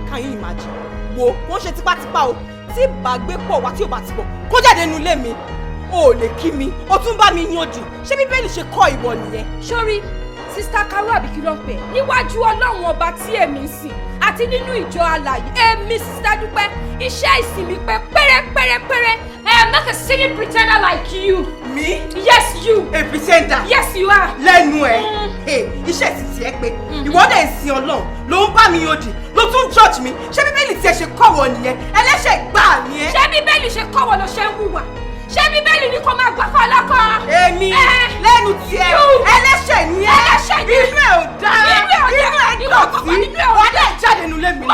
can you imagine? Wo wọ́n ṣe tipátipá o, tí ìbágbépọ̀ wa tí ò bá ti bọ̀, kó jáde nínú ilé mi, o ò lè kí mi, o tún bá mi yanjú. Ṣé Bíbélì ṣe kọ́ ìwọ nìyẹn? Sórí, Sista Karo àbí kí ló ń pè é? Níwájú Ọlọ́run ọba tí èmi ń sìn àti nínú ìjọ alààyè, èmi Sista Dúpẹ́, iṣẹ́ ìsìn mi pé pérépérépéré. I am not a silly pretender like you. Me? Yes, you. A pretender? Yes, you are. Lẹ́nu ẹ̀, iṣẹ́ ìsìn tiẹ̀ pé ìwọ dẹ̀ ń sin Ọlọ́run, ló ń bá mi yòdì, ló tún judge mi. Ṣé Bíbélì tiẹ̀ ṣe kọ́wọ́ nìyẹn? Ẹlẹ́ṣẹ̀ gbáà ni ẹ́. Ṣé Bíbélì ṣe kọ́wọ́ ló ṣe ń hùwà? Ṣé Bíbélì ni kò máa gbà fún ọlọ́kọ? Èmi lẹ́nu tiẹ̀, ẹlẹ́ṣẹ̀ ni ẹ́. Ẹlẹ́ṣẹ̀ ni ẹ́. Inú ẹ̀ ò dáa, Inú ẹ̀ ò dáa. Inú ẹ̀ dọ̀tí. Wàá dẹ̀ jáde nulẹ̀ mi ni.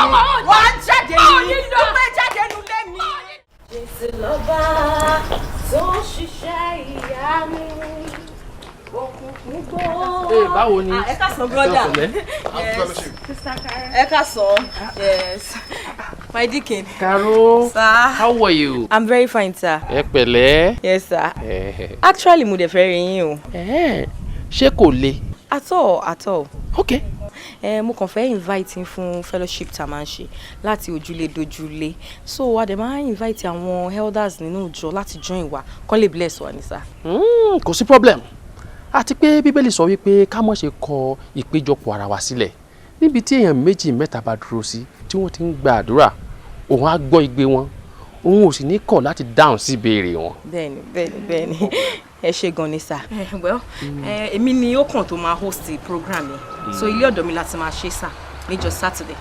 Wàá jáde nulẹ̀ mi. Dúpẹ́ jáde nulẹ̀ mi. Jésù lọ́ba tó ń ṣiṣẹ́ ìyanu, òkun Ee, báwo ni? Ẹ káàsán brother. Ẹ Ẹ káàsán. Yes. My deacon. Caro. Sir. How are you? I'm very fine, sir. Ẹ pẹ̀lẹ́. Yes, sir. Eh. Actually, mo dẹ̀ fẹ́ rí yín o. Ṣé kò le? At all, at all. Okay. Mo kàn fẹ́ invite yín fún fellowship tá a máa ń ṣe láti ojúlé dojúlé. So, a dẹ̀ máa ń invite àwọn elders nínú ìjọ láti join wa kán lè bless wa ni, sir. Kò sí problem. Àti pé Bíbélì sọ wípé ká má ṣe kọ ìpéjọpọ̀ ara wa sílẹ̀. Níbi tí èèyàn méjì mẹ́ta bá dúró sí tí wọ́n ti ń gba àdúrà, òun á gbọ́ igbe wọn, òun ò sì ní kọ̀ láti dáhùn sí ìbéèrè wọn. Bẹ́ẹ̀ni, bẹ́ẹ̀ni, bẹ́ẹ̀ni. Ẹ ṣé gan ni, sir. Well, èmi ni ó kàn tó máa host the program yẹn. So ilé ọ̀dọ̀ mi láti máa ṣe, sir, níjọ́ Saturday.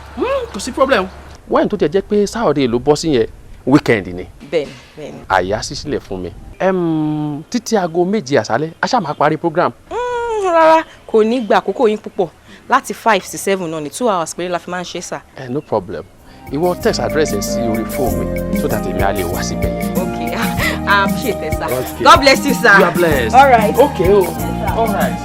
Kò sí problem. Wáyé tó tiẹ̀ jẹ́ pé Saturday ló bọ́ sí yẹn, weekend ni. Bẹ́ẹ̀ni, bẹ́ẹ̀ni. Àyà ṣí sílẹ̀ fún mi. Títí aago 7 àṣálẹ́, a ṣáà máa parí program. Rárá, kò ní gba àkókò yín púpọ̀. Láti 5 sí 7 náà ni, 2 hours péré la fi máa ń ṣe, sir. No problem. Ìwọ text address ẹ sí orí fóònù mi so that èmi á lè wá síbẹ̀ yẹn. Okay, I appreciate it, sir. Okay. God bless you, sir. You are blessed. All right. Okay, o. All right.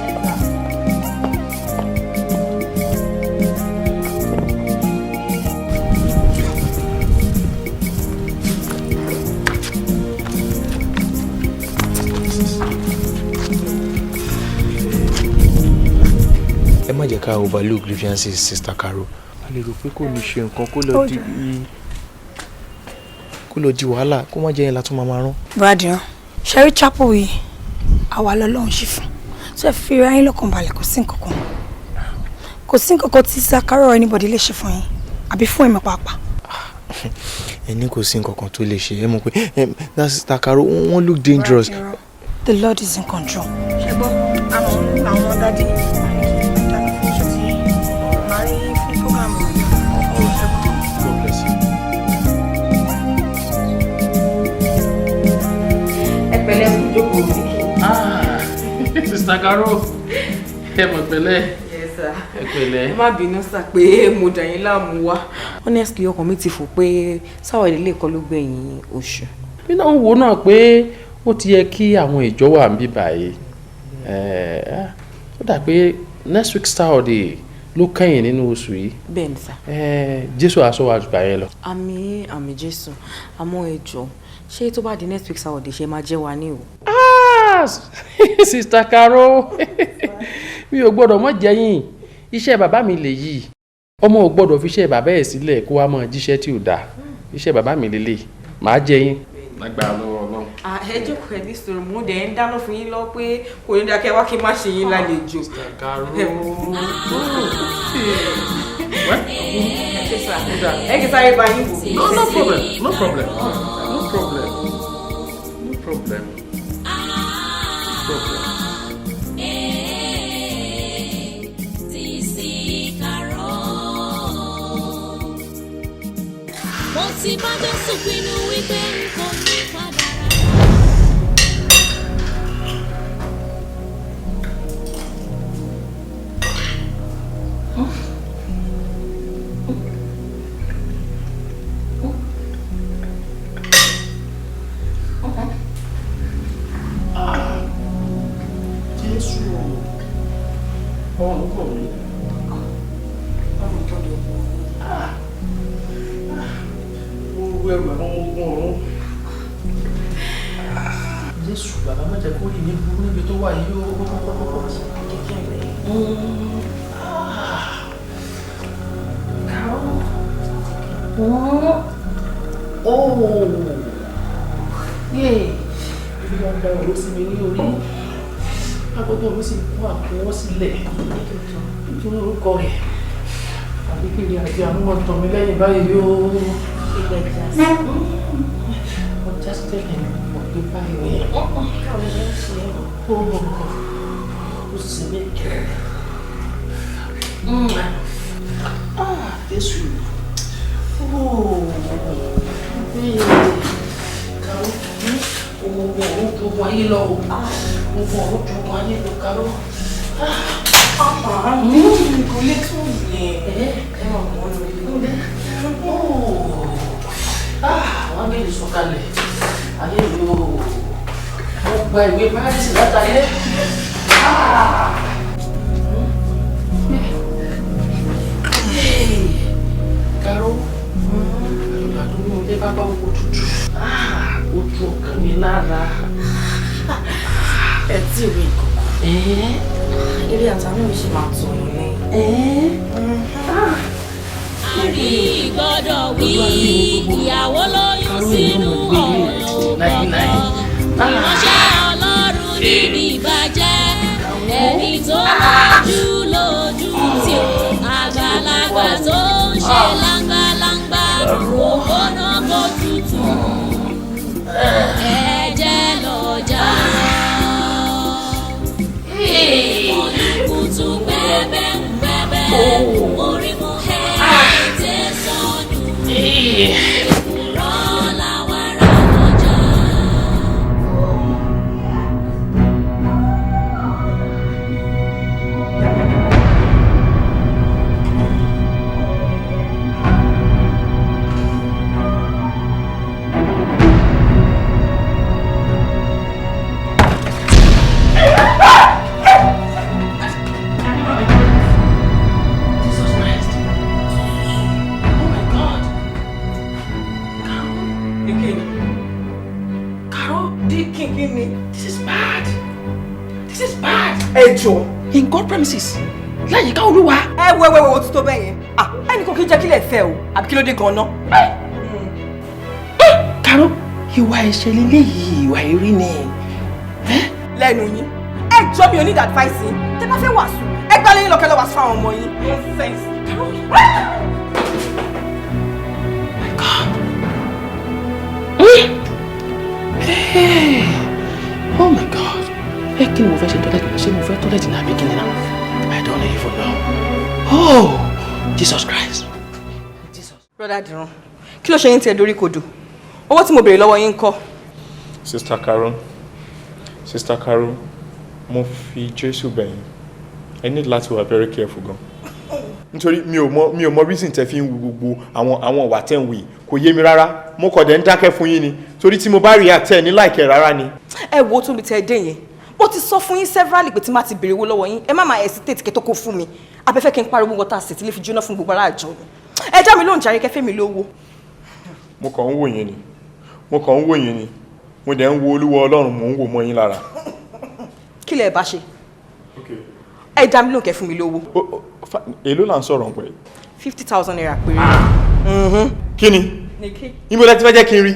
Ẹ má jẹ́ ká overlook grievances Sister Caro. A lè rò pé kò ní ṣe nǹkan, kó lọ di wàhálà, kó má jẹ́ yẹn látún máa rán. Bradion, Sherry Chapel yìí, àwa lọ́lọ́run ṣì fún. So ẹ fi ra yín lọ́kàn balẹ̀, kò sí nǹkan kan. Kò sí nǹkan kan tí Sakaro or anybody lè ṣe fún yín, àbí fún èmi pàápàá. Ẹ ní kò sí nǹkan kan tó lè ṣe. Ẹ mọ̀ pé that Sister Caro, wọ́n look dangerous. The Lord is in control. Ṣùgbọ́n àwọn daddy dáná fún iṣẹ́ tí màá rí fún program. God bless you. Ẹ pẹ̀lẹ́, kú jókòó. Sister Caro, ẹ mọ̀ pẹ̀lẹ́. Yes, sir. Ẹ pẹ̀lẹ́. Ẹ má bínú sir pé mo dà yín láàmú wá. Honestly, ọkàn mi ti fò pé sáwọ́ ìdílé kan ló gbẹ̀yìn oṣù. Mi náà ń wo náà pé ó ti yẹ kí àwọn ìjọ wà ń bí báyìí. Ó dà pé next week Saturday ló kẹ́yìn nínú oṣù yìí. Bẹ́ẹ̀ni sir. Jésù aṣọ wa jùgbà yẹn lọ. Àmín, àmín Jésù. Àmọ́ ẹ jọ̀ọ́, ṣé tó bá di next week Saturday, ṣe máa jẹ́ wa ní o? Ah, Sister Caro, mi ò gbọ́dọ̀ mọ̀ jẹ́yìn. Iṣẹ́ bàbá mi lè yí. Ọmọ ò gbọ́dọ̀ fi iṣẹ́ bàbá ẹ̀ sílẹ̀ kó wá máa jíṣẹ́ tí ò dáa. Iṣẹ́ bàbá mi lélẹ̀, màá jẹ́yìn. Lágbára lọ́wọ́ Ọlọ́run. Ẹ jókòó, ẹ ní sọ̀rọ̀, mo dẹ̀ ń dáná fún yín lọ pé kò ní dákẹ́ wá kí n má ṣe yín lálejò. Caro. Ẹ ṣé sir. Ẹ kì í sáré bá yín wò. No, no problem, no problem, no problem, no problem, no problem. Sisi Karo. Mo ti bá Jésù pinnu wípé n kò ní padà rà. Jésù, ọrùn kò mí. Mo rú ẹrù àwọn ọmọ ogun ọ̀run. Jésù, bàbá, má jẹ́ kó rí mi burú níbi tó wà yìí o. Oh, yeah. Ibi wọn gba òró sí mi ní orí. Agogo mi sì kún àkúnwọ́ sílẹ̀ nítorí orúkọ rẹ̀. Àbí kiri àti àwọn ọ̀tọ̀ mi lẹ́yìn báyìí o. Ọjà tẹ́lẹ̀ mi mọ̀ pé báyìí ni. Ó sì mí kẹrẹ. Ah, Jésù. Kàró, ogun ọ̀run jogun ayé lọ o. Ogun ọ̀run jogun ayé lọ, Kàró. Kò lè tún yẹ. Ẹ máa mọ̀ ọ́ lórí. Àwọn áńgẹ́lì sọ̀kalẹ̀. Ayé mi o. Mo gba ìwé Paris látàyé. Gbangba oko tútù. Ó tú ọkàn mi lára. Ẹ tí ì rí nǹkan kan. Eré àtàwọn mi ṣe máa tún un lẹ́yìn. Àrí gbọ́dọ̀ wí, ìyàwó lóyún sínú ọ̀rọ̀ ọkọ. Ìránṣẹ́ Ọlọ́run níbi ìbàjẹ́, ẹni tó lójú lójú tí ó, àgbàlagbà tó ń ṣe láńgbàláńgbà, ògbóná kò tutù, ẹ̀jẹ̀ lọ́jà rọ̀. Kùtù bẹ́ẹ̀bẹ́ ń bẹ́ẹ̀bẹ́, orí mú ẹ̀ sọnù. Èkùrọ́ làwọn ará lọ́jà. Jesus Christ. Oh my God. Caro. Again. Caro, Kini. This is bad. This is bad. Ẹ jọ̀ọ́. In God premises. Láyìíká Olúwa. Ẹ wo wo ti tó bẹ́ẹ̀ yẹn. Ah, ẹnì kan kì í jẹ́ kílẹ̀ fẹ́ o, àbí kí ló dé gan-an? Caro, ìwà ẹ̀ṣẹ̀ leléyìí, ìwà èrí ni. Lẹ́nu yín. Ẹ jọ̀ọ́, mi ò need advice yín. Tẹ́ bá fẹ́ wàásù, ẹ gbá lẹ́yìn lọ́kẹ́ lọ wàásù fún àwọn ọmọ yín. Nonsense. Hey. Oh my God. Ẹ kí ni mo fẹ́ ṣe toilet náà? Ṣé mo fẹ́ toilet náà àbí kí ni náà? I don't even know. Oh, Jesus Christ. Brother Diran, kí ló ṣe yín tí ẹ dorí kodò? Owó tí mo béèrè lọ́wọ́ yín ń kọ́? Sister Carol, Sister Carol, mo fi Jésù bẹ̀ yín. Ẹ ní láti wà very careful gan. Nítorí mi ò mọ reason tẹ́ fi ń wu gbogbo àwọn ìwà tẹ́ ń wù yìí, kò yé mi rárá. Mo kàn dẹ̀ ń dákẹ́ fún yín ni. Torí tí mo bá react, ẹ ní like ẹ̀ rárá ni. Ẹ wo tó mi tẹ dé yẹn. Mo ti sọ fún yín severally pé tí má ti béèrè owó lọ́wọ́ yín, ẹ má máa hesitate kẹ́ tó kó fún mi. Abẹ́fẹ́ kí n pariwo nǹkan tá a sì ti lè fi jóná fún gbogbo ará àjọ mi. Ẹ já mi lóhùn jàre, kẹfẹ́ mi lówó. Mo kàn ń wò yín ni. Mo kàn ń wò yín ni. Mo dẹ̀ ń wo Olúwa Ọlọ́run, mò ń wò mọ́ yín lára. Kí lẹ bá ṣe? Ẹ dá mi lóhùn, kẹ́ fún mi lówó. Èló là ń sọ̀rọ̀ pẹ̀? ₦50,000 péré. Kí ni? Níbo lẹ ti fẹ́ jẹ́ kí n rí?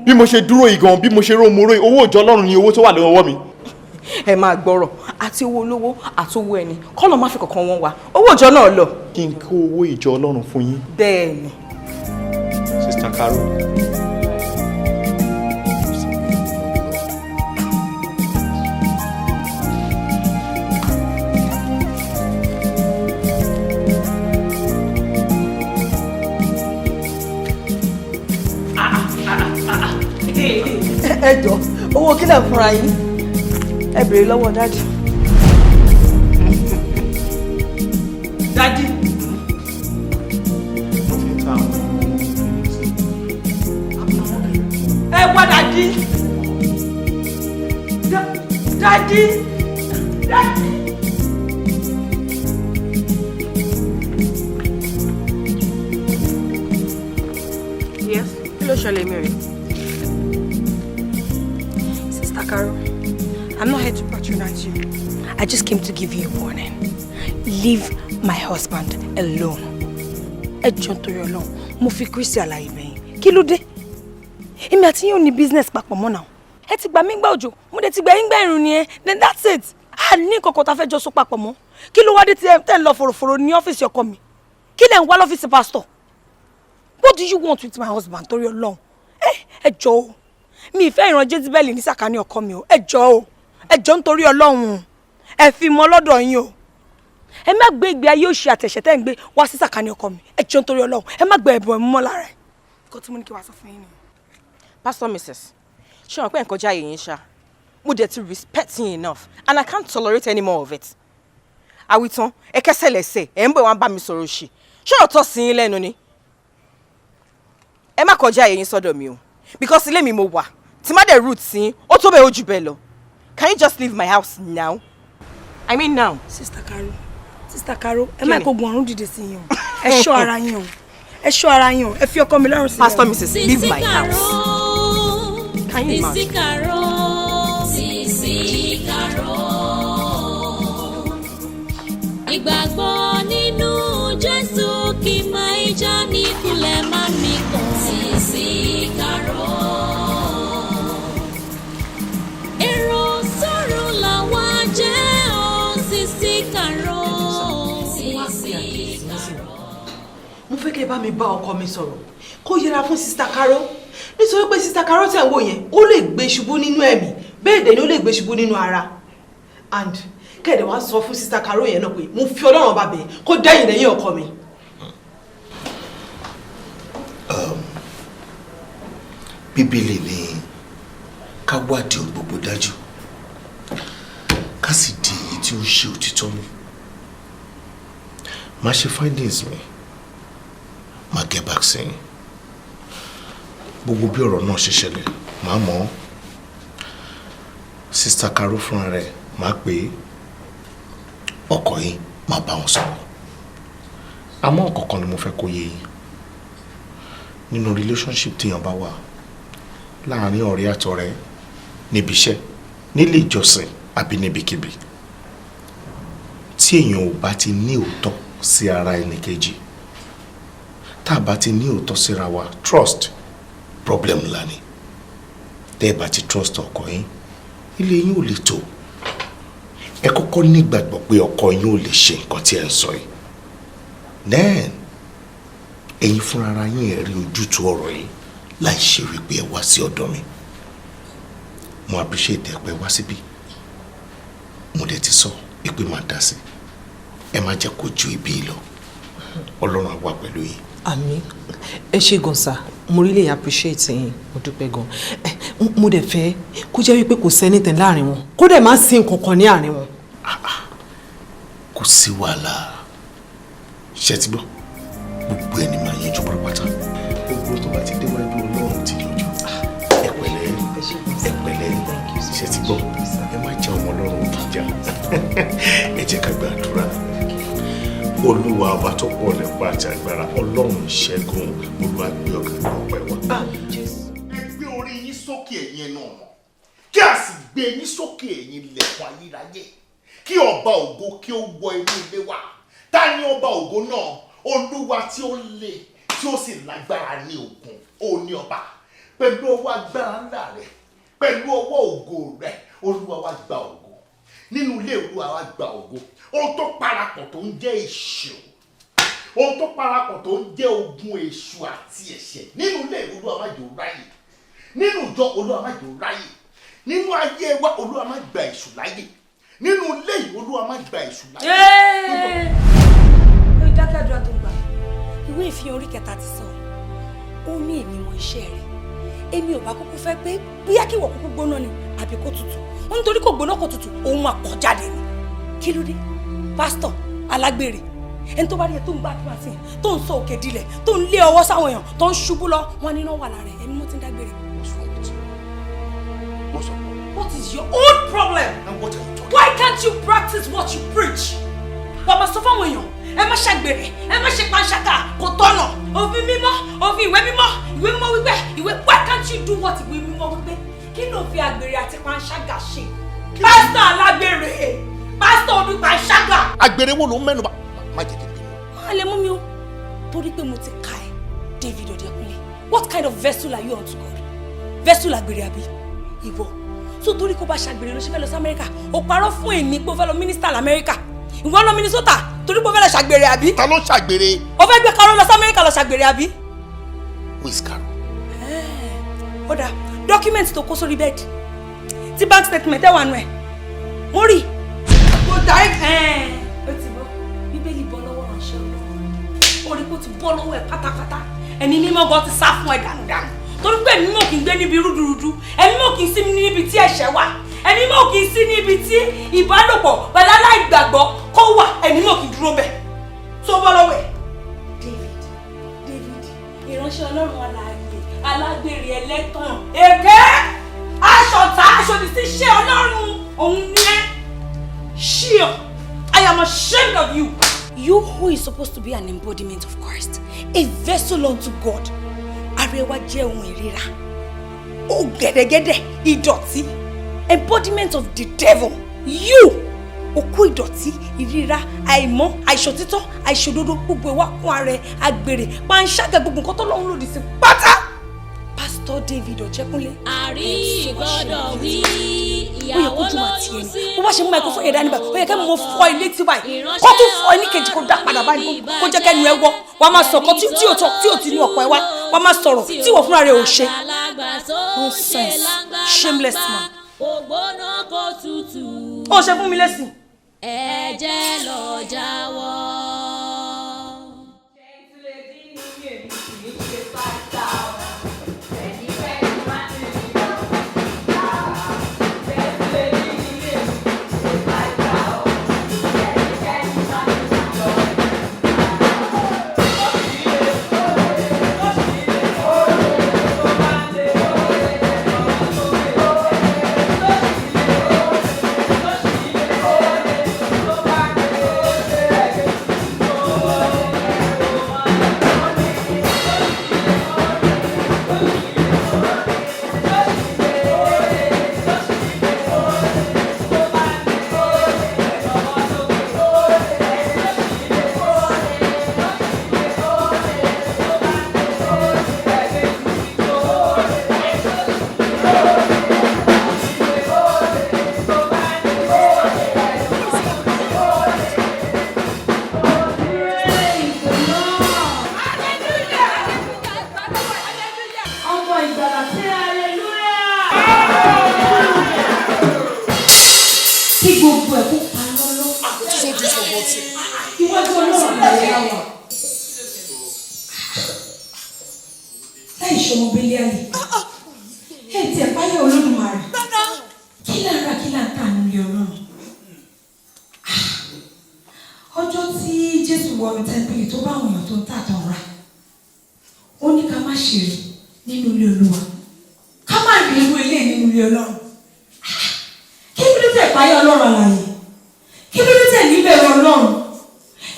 Bí mo ṣe dúró yìí gan, bí mo ṣe ró mo ró yìí, owó ìjọ Ọlọ́run ni owó tó wà lọ́wọ́ mi. Ẹ máa gbọ́rọ̀, àti owó olówó àti owó ẹni, kọ́lọ̀ má fi kankan wọn wá, owó ìjọ náà lọ. Kí n kó owó ìjọ Ọlọ́run fún yín? Bẹ́ẹ̀ ni. Sister Carol. Ẹ jọ, owó kí lẹ̀ ń fúnra yín? Ẹ béèrè lọ́wọ́ daddy. Daddy. Mo ti ń ta àwọn Ẹ wá daddy. Daddy. Daddy. Yes, kí ló ṣẹlẹ̀, Mary? Sister Caro, I'm not here to patronize you. I just came to give you a warning. Leave my husband alone. Ẹ jọ̀ọ́, nítorí Ọlọ́run, mo fi Kristi àlàyé bẹ̀yìn. Kí ló dé? Èmi àti yín ò ní business papọ̀ mọ́ náà. Ẹ ti gbà mí gbà òjò, mo dẹ̀ ti gbà yín gbà ẹ̀rùn nìyẹn. Then that's it. A ní nǹkan kan tá a fẹ́ jọ sọ papọ̀ mọ́. Kí ló wá dé tí ẹ tẹ́ ń lọ fòròfòrò ní ọ́fíìsì ọkọ mi? Kí lẹ̀ ń wá lọ́fíìsì pásítọ̀? What do you want with my husband, torí Ọlọ́run? Ẹ jọ̀ọ́ o, mi ìfẹ́ ìran Jezebel ní sàkání ọkọ mi o. Ẹ jọ̀ọ́ o, ẹ jọ̀ọ́, nítorí Ọlọ́run o, ẹ fi mọ́ lọ́dọ̀ yín o. Ẹ má gbé ìgbé ayé òṣì àtẹ̀ṣẹ̀ tẹ́ ń gbé wá sí sàkání ọkọ mi. Ẹ jọ̀ọ́, nítorí Ọlọ́run, ẹ má gbé ẹ̀bùn ẹ̀mú mọ́ lára ẹ̀. Nǹkan tí mo ní kí wàá sọ fún yín nìyẹn. Pastor Mrs. Ṣé wọn pé nǹkan jáde yín ṣá? Mo dẹ̀ ti respect yín enough and I can't tolerate any more of it. Àwítán, ẹ kẹsẹ̀ lẹ́sẹ̀, ẹ̀ ń bọ̀ wá ń bá mi sọ̀rọ̀ òṣì. Ṣé ọ̀rọ̀ tọ́ sí yín lẹ́nu ni? Ẹ má kọjá àyè yín sọ́dọ̀ mi o, because ilé mi mo wà, tí má dẹ̀ root sí, ó tó bẹ́ẹ̀, ó jù bẹ́ẹ̀ lọ. Can you just leave my house now? I mean now. Sister Caro, Sister Caro, ẹ má kó gun ọ̀run dìde sí yín o. Ẹ ṣọ́ ara yín o. Ẹ ṣọ́ ara yín o, ẹ fi ọkọ mi lọ́rùn sílẹ̀. Pastor Mrs. Leave my house. Can you Sisi imagine? Karo, Sisi Karo. Ìgbàgbọ́ nínú Jésù kì máa ń já ní kulẹ̀ má mi kàn. Sisi Karo. Èrò sọ̀rọ̀ làwa jẹ́ o, Sisi Karo. Sisi Karo. Mo fẹ́ kẹ́ ẹ bá mi bá ọkọ mi sọ̀rọ̀ kó yẹra fún Sister Caro, nítorí pé Sister Caro tẹ̀ ń wò yẹn, ó lè gbé ṣubú nínú ẹ̀mí, bẹ́ẹ̀ dẹ̀ ni ó lè gbé ṣubú nínú ara. And kẹ́ẹ̀dẹ̀ wá sọ fún Sister Caro yẹn náà pé mo fi Ọlọ́run bá bẹ̀ kó dẹ́yìn lẹ́yìn ọkọ mi. Bíbélì ní ká wádìí ohun gbogbo dájú, ká sì di èyí tí ó ṣe òtítọ́ mú. Má ṣe findings mi, má get back sí yín. Gbogbo bí ọ̀rọ̀ náà ṣe ṣẹlẹ̀, má mọ̀ ọ́. Sister Caro fúnra rẹ̀, má pè é. Ọkọ yín, má bá wọn sọ̀rọ̀. Àmọ́ ọ̀kọ̀ọ̀kan ni mo fẹ́ kó yé yín: nínú relationship téèyàn bá wà, láàárín ọ̀rẹ́ àtọ̀rẹ́, níbi iṣẹ́, nílé ìjọsìn àbí níbikíbi, tí èèyàn ò bá ti ní òótọ́ sí ara ẹnì kejì, tá a bá ti ní òótọ́ síra wa, trust problem ńlá ni. Tẹ́ ẹ bá ti trust ọkọ yín, ilé yín ò lè tò. Ẹ kọ́kọ́ nígbàgbọ́ pé ọkọ yín ò lè ṣe nǹkan tí ẹ ń sọ yìí, then ẹ̀yin fúnra yín ẹ̀ rí ojútùú ọ̀rọ̀ yìí láì ṣe wípé ẹ wá sí ọ̀dọ̀ mi. Mo appreciate ẹ pé wá síbí. Mo dẹ̀ ti sọ pé máa dá sí. Ẹ má jẹ́ kó ju ibi lọ. Ọlọ́run á wà pẹ̀lú yín. Àmín. Ẹ ṣé gan sir, mo really appreciate yín, mo dúpẹ́ gan. Mo dẹ̀ fẹ́ kó jẹ́ wípé kò sẹ́nìtẹ̀ láàrin wọn, kó dẹ̀ má sí nǹkan kan ní àárín wọn. Kò sí wàhálà, ṣe ti gbọ́? Gbogbo ẹni máa yanjú pátápátá. Gbogbo tó bá ti déwájú Ọlọ́run ti yanjú. Ẹ pẹ̀lẹ́, ẹ pẹ̀lẹ́. Ṣe ti gbọ́? Ẹ má jẹ́ ọmọ Ọlọ́run kì í jà. Ẹ jẹ́ ká gbàdúrà. Olúwa ọba tó pọ̀ nípa àti agbára, Ọlọ́run ìṣẹ́gun, Olúwa, gbé ọ̀gá ní ọpẹ́ wa. Ẹ gbé orí yín sókè, ẹ̀yin ẹnu ọ̀nà, kí a sì gbé yín sókè, ẹ̀yin ilẹ̀kùn ayérayé, kí ọba ògo kí ó wọ inú ilé wa. Ta ni ọba ògo náà? Olúwa tí ó le, tí ó sì lágbára ní ogun, ó ní ọba. Pẹ̀lú ọwọ́ agbára ńlá rẹ̀, pẹ̀lú ọwọ́ ògo rẹ̀, Olúwa wa gba ògo nínú ilé. Olúwa wa gba ògo. Ohun tó parapọ̀ tó ń jẹ́ èṣù, ohun tó parapọ̀ tó ń jẹ́ ogun èṣù àti ẹ̀ṣẹ̀ nínú ilé, Olúwa má jò ráyè. Nínú ìjọ, Olúwa má jò ráyè. Nínú ayé wa, Olúwa má gba èṣù láyè. Nínú ilé yìí, Olúwa má gba èṣù láyè. Ó dákẹ́dùrà tó ń gbà. Ìwé Ìfihàn orí 3 ti sọ, ó ní, "Èmi mọ iṣẹ́ rẹ̀. Èmi ò bá kúkú fẹ́ pé bóyá kí ìwọ kúkú gbóná ni àbí kó tutù." Ó nítorí kò gbóná kò tutù, òun máa kọ jáde ni. Kí ló dé, pásítọ̀ alágbèrè? Ẹni tó bá rí ẹ tó ń gbàdúrà sí i, tó ń sọ òkè dilẹ̀, tó ń lé ọwọ́ sáwọn èèyàn tó ń ṣubú lọ, wọn níná wà lára ẹ. Ẹ̀mí mo ti ń dágbére. What's wrong with you? What's up? What is your own problem? And what are you talking? Why can't you practice what you preach? Wàá máa sọ fáwọn èèyàn, ẹ má ṣàgbèrè, ẹ má ṣe panṣágà, kò tọ̀nà. Òfin mímọ́, òfin ìwé mímọ́, ìwé mímọ́ wípé ìwé. Why can't you do what ìwé mímọ́ wípé? Kí ló fi àgbèrè àti panṣágà ṣe? Pásítọ̀ alágbèrè, pásítọ̀ oní panṣágà. Àgbèrè wo ló ń mẹ́nu bà? Má jẹ́ kí n bínú. Má lè mú mi o, torí pé mo ti ka ẹ, David Ọdẹkùnlé. What kind of vessel are you unto God? Vessel àgbèrè àbí? Ìwọ. So torí kó bá ṣàgbèrè ló ṣe fẹ́ lọ sí Amẹ́ríkà. Ó parọ́ fún èmi pé ó fẹ́ lọ minister lamẹ́ríkà. Ìwọ lọ Minnesota torí pé ó fẹ́ lọ ṣàgbèrè àbí? Ta ló ń ṣàgbèrè? Ó fẹ́ gbé Karo lọ sí Amẹ́ríkà lọ ṣàgbèrè àbí? Who is Karo? Ó dáa, document tó kó sórí bed, tí bank statement ẹ̀ wà nù ẹ̀, mo rí. Mo dá ẹ̀ ó ti bọ́. Bíbélì bọ́ lọ́wọ́ ránṣẹ́ Ọlọ́run. Ó rí kó ti bọ́ lọ́wọ́ ẹ̀ pátápátá. Ẹ̀mí mímọ́ gan ti sá fún ẹ dànùdànù, torí pé ẹ̀mí mímọ́ kì í gbé níbi rúdurùdu, ẹ̀mí mímọ́ kì í sí níbi tí ẹ̀ṣẹ̀ wà, ẹ̀mí mímọ́ kì í sí níbi tí ìbálòpọ̀ pẹ̀lú aláìgbàgbọ́ kó wà. Ẹ̀mí mímọ́ kì í dúró bẹ̀ tó bọ́ lọ́wọ́ ẹ̀. David, David, ìránṣẹ́ Ọlọ́run alààyè, alágbèrè, ẹlẹ́tàn, èké, aṣọ̀tá, aṣòdì sí iṣẹ́ Ọlọ́run, òun ní ẹ́. Ṣíọ, I am ashamed of you. You who is supposed to be an embodiment of Christ, a vessel unto God, ara ẹ wá jẹ́ ohun ìríra, ó gẹ̀dẹ̀gẹ̀dẹ̀ ìdọ̀tí, embodiment of the devil. You, òkú ìdọ̀tí, ìríra, àìmọ́, àìṣòtítọ́, àìṣòdodo, gbogbo ẹ̀ wá kún ara ẹ, àgbèrè, panṣágà, gbogbo nǹkan tọ́lọ́run lòdì sí pátá. Pastor David Ọ̀jẹ́kúnlé. Àrí gbọ́dọ̀ wí Ó yẹ ìyàwó kójú máa tiẹ̀ lóyún ni. sí. Bó bá ṣe mú microphone yẹn dání báyìí, ó yẹ kẹ́ mo fọ́ ilé tí báyìí, kó tún fọ́ ní kejì, kó dá padà báyìí, kó jẹ́ kẹ́nu ẹ wọ́. Wàá máa sọ̀kọ́ tí ò tọ́, tí ò ti ní ọ̀pọ̀ ẹ wá. Wàá máa sọ̀rọ̀ tí ìwọ fúnra rẹ̀ ò ṣe. Nonsense, shameless man. Ògbóná kò tutù. Ó ṣe fún mi lẹ́sìn. Ẹ jẹ́ lọ jáwọ́. Ọmọ ìgbàlà tí hallelujah. Kí gbogbo ẹ̀ kó pa lọ́lọ́. Iwájú Ọlọ́run lè yá wa. Láì ṣọmọ Bẹ́líálì. Ẹ tiẹ̀ páyà Olódùmarè. Kí là ń ra, kí là ń tà nílé Ọlọ́run? Ọjọ́ tí Jésù wọnú tẹ́ḿpìlì tó bá àwọn èèyàn tó ń tà tán ra, ó ní ká má ṣe rí nínú ilé Olúwa. Ká má rí irú ilé nínú ilé Ọlọ́run. Kí ló dé tẹ̀ páyà Ọlọ́run àlàyé? Kí ló dé tẹ̀ níbẹ̀rù Ọlọ́run?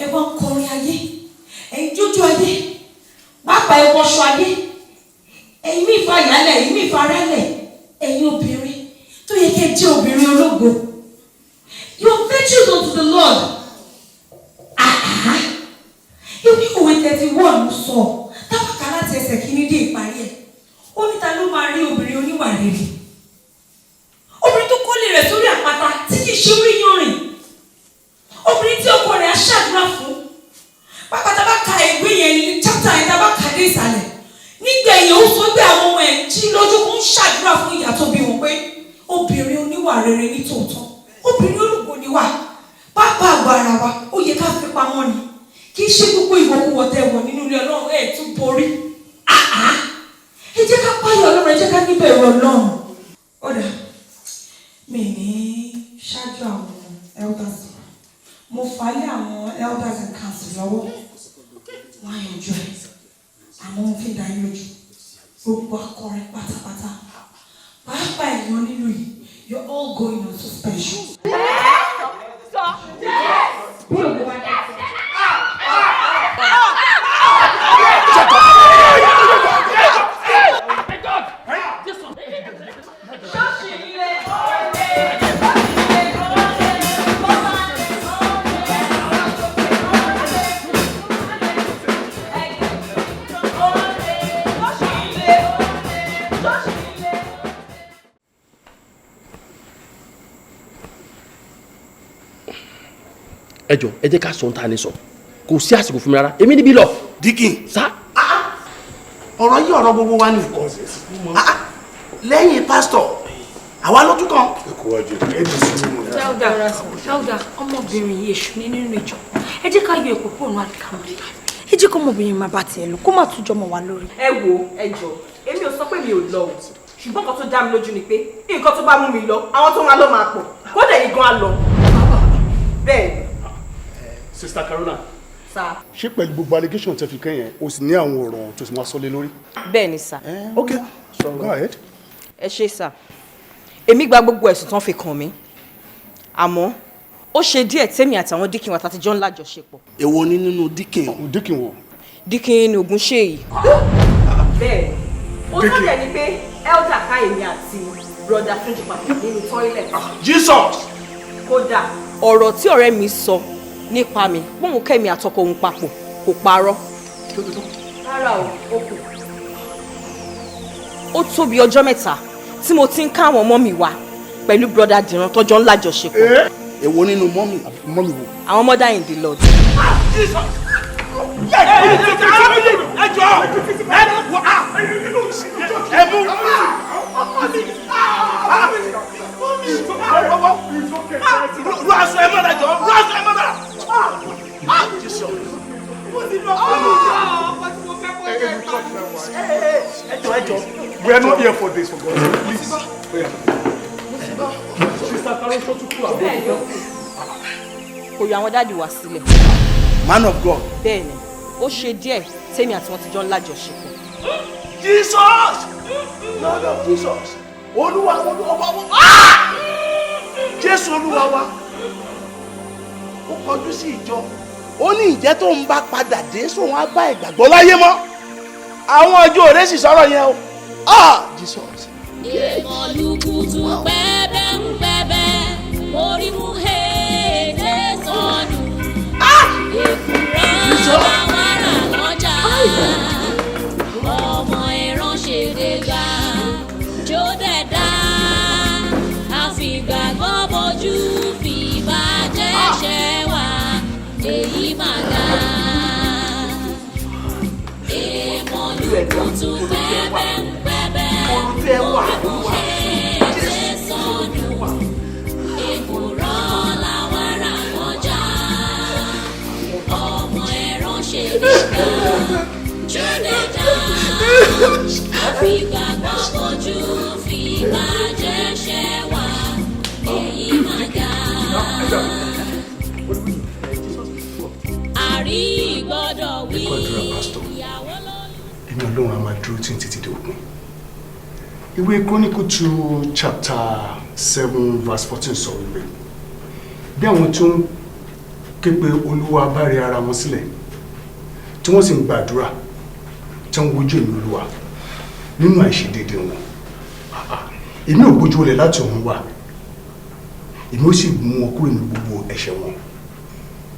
Ẹ wá ń kọrin ayé, ẹ ń jójú ayé, pàápàá ẹ wọṣọ ayé, ẹ̀yin mí fa ìyálẹ̀, ẹ̀yin mí fa arálẹ̀, ẹ̀yin obìnrin tó yẹ kẹ́ jẹ́ obìnrin ológo. Your virtues unto the Lord. Àhá. Ibi òwe 31 sọ, tábàkà láti ẹsẹ̀ kìíní dé ìparí ẹ̀. Ó ní ta ló máa rí obìnrin oníwà rere? Obìnrin tó kọ́lé rẹ̀ sórí àpáta tí kì í ṣe orí yanrìn. Obìnrin tí ọkọ rẹ̀ á ṣàdúrà fún. Pápá tá a bá ka ìwé yẹn ní chapter yẹn, tá a bá kà dé ìsàlẹ̀. Nígbà yẹn, ó sọ pé àwọn ọmọ ẹ̀ ń jí lọ́jọ́ kó ń ṣàdúrà fún ìyá tó bí wọn pé obìnrin oníwà rere ní tòótọ́. Obìnrin ológo ni wà. Pápá àgọ́ ara wa, ó yẹ ká fi pamọ́ ni. Kì í ṣe gbogbo ìwọ̀kuwọ̀ tẹ wọ̀ nínú ilé Ọlọ́run ẹ̀ tún borí. Àhá. Ẹ jẹ́ ká páyọ̀ Ọlọ́run, ẹ jẹ́ ká níbẹ̀rù Ọlọ́run. Ó dà, mi ní ṣáájú àwọn elders, mo fà á lé àwọn elders and council lọ́wọ́, wọ́n á yanjú ẹ̀. Àmọ́ mo fi dá yín lójú, gbogbo akọrin pátápátá, pàápàá èèyàn nínú yìí, you're all going on suspension. Bí òun bá dá Ẹ jọ, ẹ jẹ́ ká sọ ohun tá a ní sọ. Kò sí àsìkò fún mi rárá, èmi níbí lọ. Díkìn. Sá. Ọ̀rọ̀ yìí, ọ̀rọ̀ gbogbo wa ni. Ah, lẹ́yìn pásítọ̀, àwa ló tún kàn. Elder, elder, ọmọbìnrin yìí, èṣù ní nínú ìjọ. Ẹ jẹ́ ká yọ èkó kúrò ní àlìkámọ́. Ẹ jẹ́ kó ọmọbìnrin máa bá tiẹ̀ lọ, kó má tún jọmọ wa lórí. Ẹ wo, ẹ jọ, èmi ò sọ pé mi ò lọ o, ṣùgbọ́n nǹkan tó dá mi lójú ni pé nǹkan tó bá mú mi lọ, àwọn tó máa lọ máa pọ̀, kódà yìí gan á lọ. Bẹ́ẹ̀ ni. Sister Carola. Sá. Ṣé pẹ̀lú gbogbo allegation tẹ́ fi kẹ́yìn, o sì ní àwọn ọ̀rọ̀ tó sì máa sọ lé lórí? Bẹ́ẹ̀ ni sà. Ok, go ahead. Ẹ ṣé sà. Èmi gba gbogbo ẹ̀sùn tán fi kàn mí, àmọ́ Ó ṣe díẹ̀ tèmi àtàwọn deacon wa tá ti jọ ń lájọṣepọ̀. Èwo ni nínú deacon? Deacon wo? Deacon Ògúnṣèyí. Bẹ́ẹ̀, ó tó dẹ̀ ni pé elder ká èmi àti brother Túnjí papọ̀ nínú toilet. Jesus! Kódà ọ̀rọ̀ tí ọ̀rẹ́ mi sọ nípa mi, póun kẹ́mi àtọkọ òun papọ̀, kò parọ́. Rárá o, ó kù. Ó tó bí ọjọ́ 3 tí mo ti ń ká àwọn ọmọ mi wá pẹ̀lú brother Dìran tọ́jọ́ ńlá jọṣepọ̀. Èwo nínú mummy? Mummy wo? Àwọn mother in the Lord. Jesus! Ẹ jọ, ẹ mú ru aṣọ ẹ mọ́ra, jọ, ru aṣọ ẹ mọ́ra. Ẹ jọ, ẹ jọ. We are not here for this, for God's sake, please. Sister Karo, ṣó tún kú àbọ̀? Kò yọ àwọn daddy wá sílẹ̀. Man of God. Bẹ́ẹ̀ni, ó ṣe díẹ̀ tèmi àti wọn ti jọ ń lájọṣepọ̀. Jesus! Lord of Jesus! Olúwa, Olúwa wa! Jésù Olúwa wa! Ó kọjú sí ìjọ. Ó ní ìjẹ́ tó ń bá padà dé sóun á bá ìgbàgbọ́ láyé mọ́. Àwọn ọjọ́ òde sì sọ̀rọ̀ yẹn o. Ah! Jesus! Ìmọ̀lùkùtù pẹ́ẹ́bẹ́ ń pẹ́ẹ́bẹ́, orí mú èdè sọnù. Èkùrọ́ làwọn ará lọ́jà. Ọmọ ẹran ṣèdè gbà, jó dẹ̀dá. Àfìgbàgbọ́ bojú fi bàjẹ́ ṣẹ́ wá, èyí mà dá. Ìmọ̀lùkùtù pẹ́ẹ́bẹ́ ń pẹ́ẹ́bẹ́, orí mú èdè sọnù. Èkùrọ́ làwọn ará lọ́jà. Ọmọ ẹran ṣèdè gbà, jó dẹ̀dá. Àfìgbàgbọ́ bojú fi bàjẹ́ ṣẹ́ wá, èyí mà dá. Àrí gbọ́dọ̀ wí. Ẹ kú àdúrà, Pastor. Èmi Ọlọ́run a máa dúró tí n títí dé òpin. Ìwé Chronicle 2 chapter 7 verse 14 sọ wípé bí àwọn tó ń ké pe Olúwa bá rẹ ara wọn sílẹ̀, tí wọ́n sì ń gbàdúrà, tí wọ́n wojú èmi Olúwa nínú àìṣedéédé wọn, èmi ò gbójú wọlé láti ọ̀run wá, èmi ó sì mú wọn kúrò ní gbogbo ẹ̀ṣẹ̀ wọn,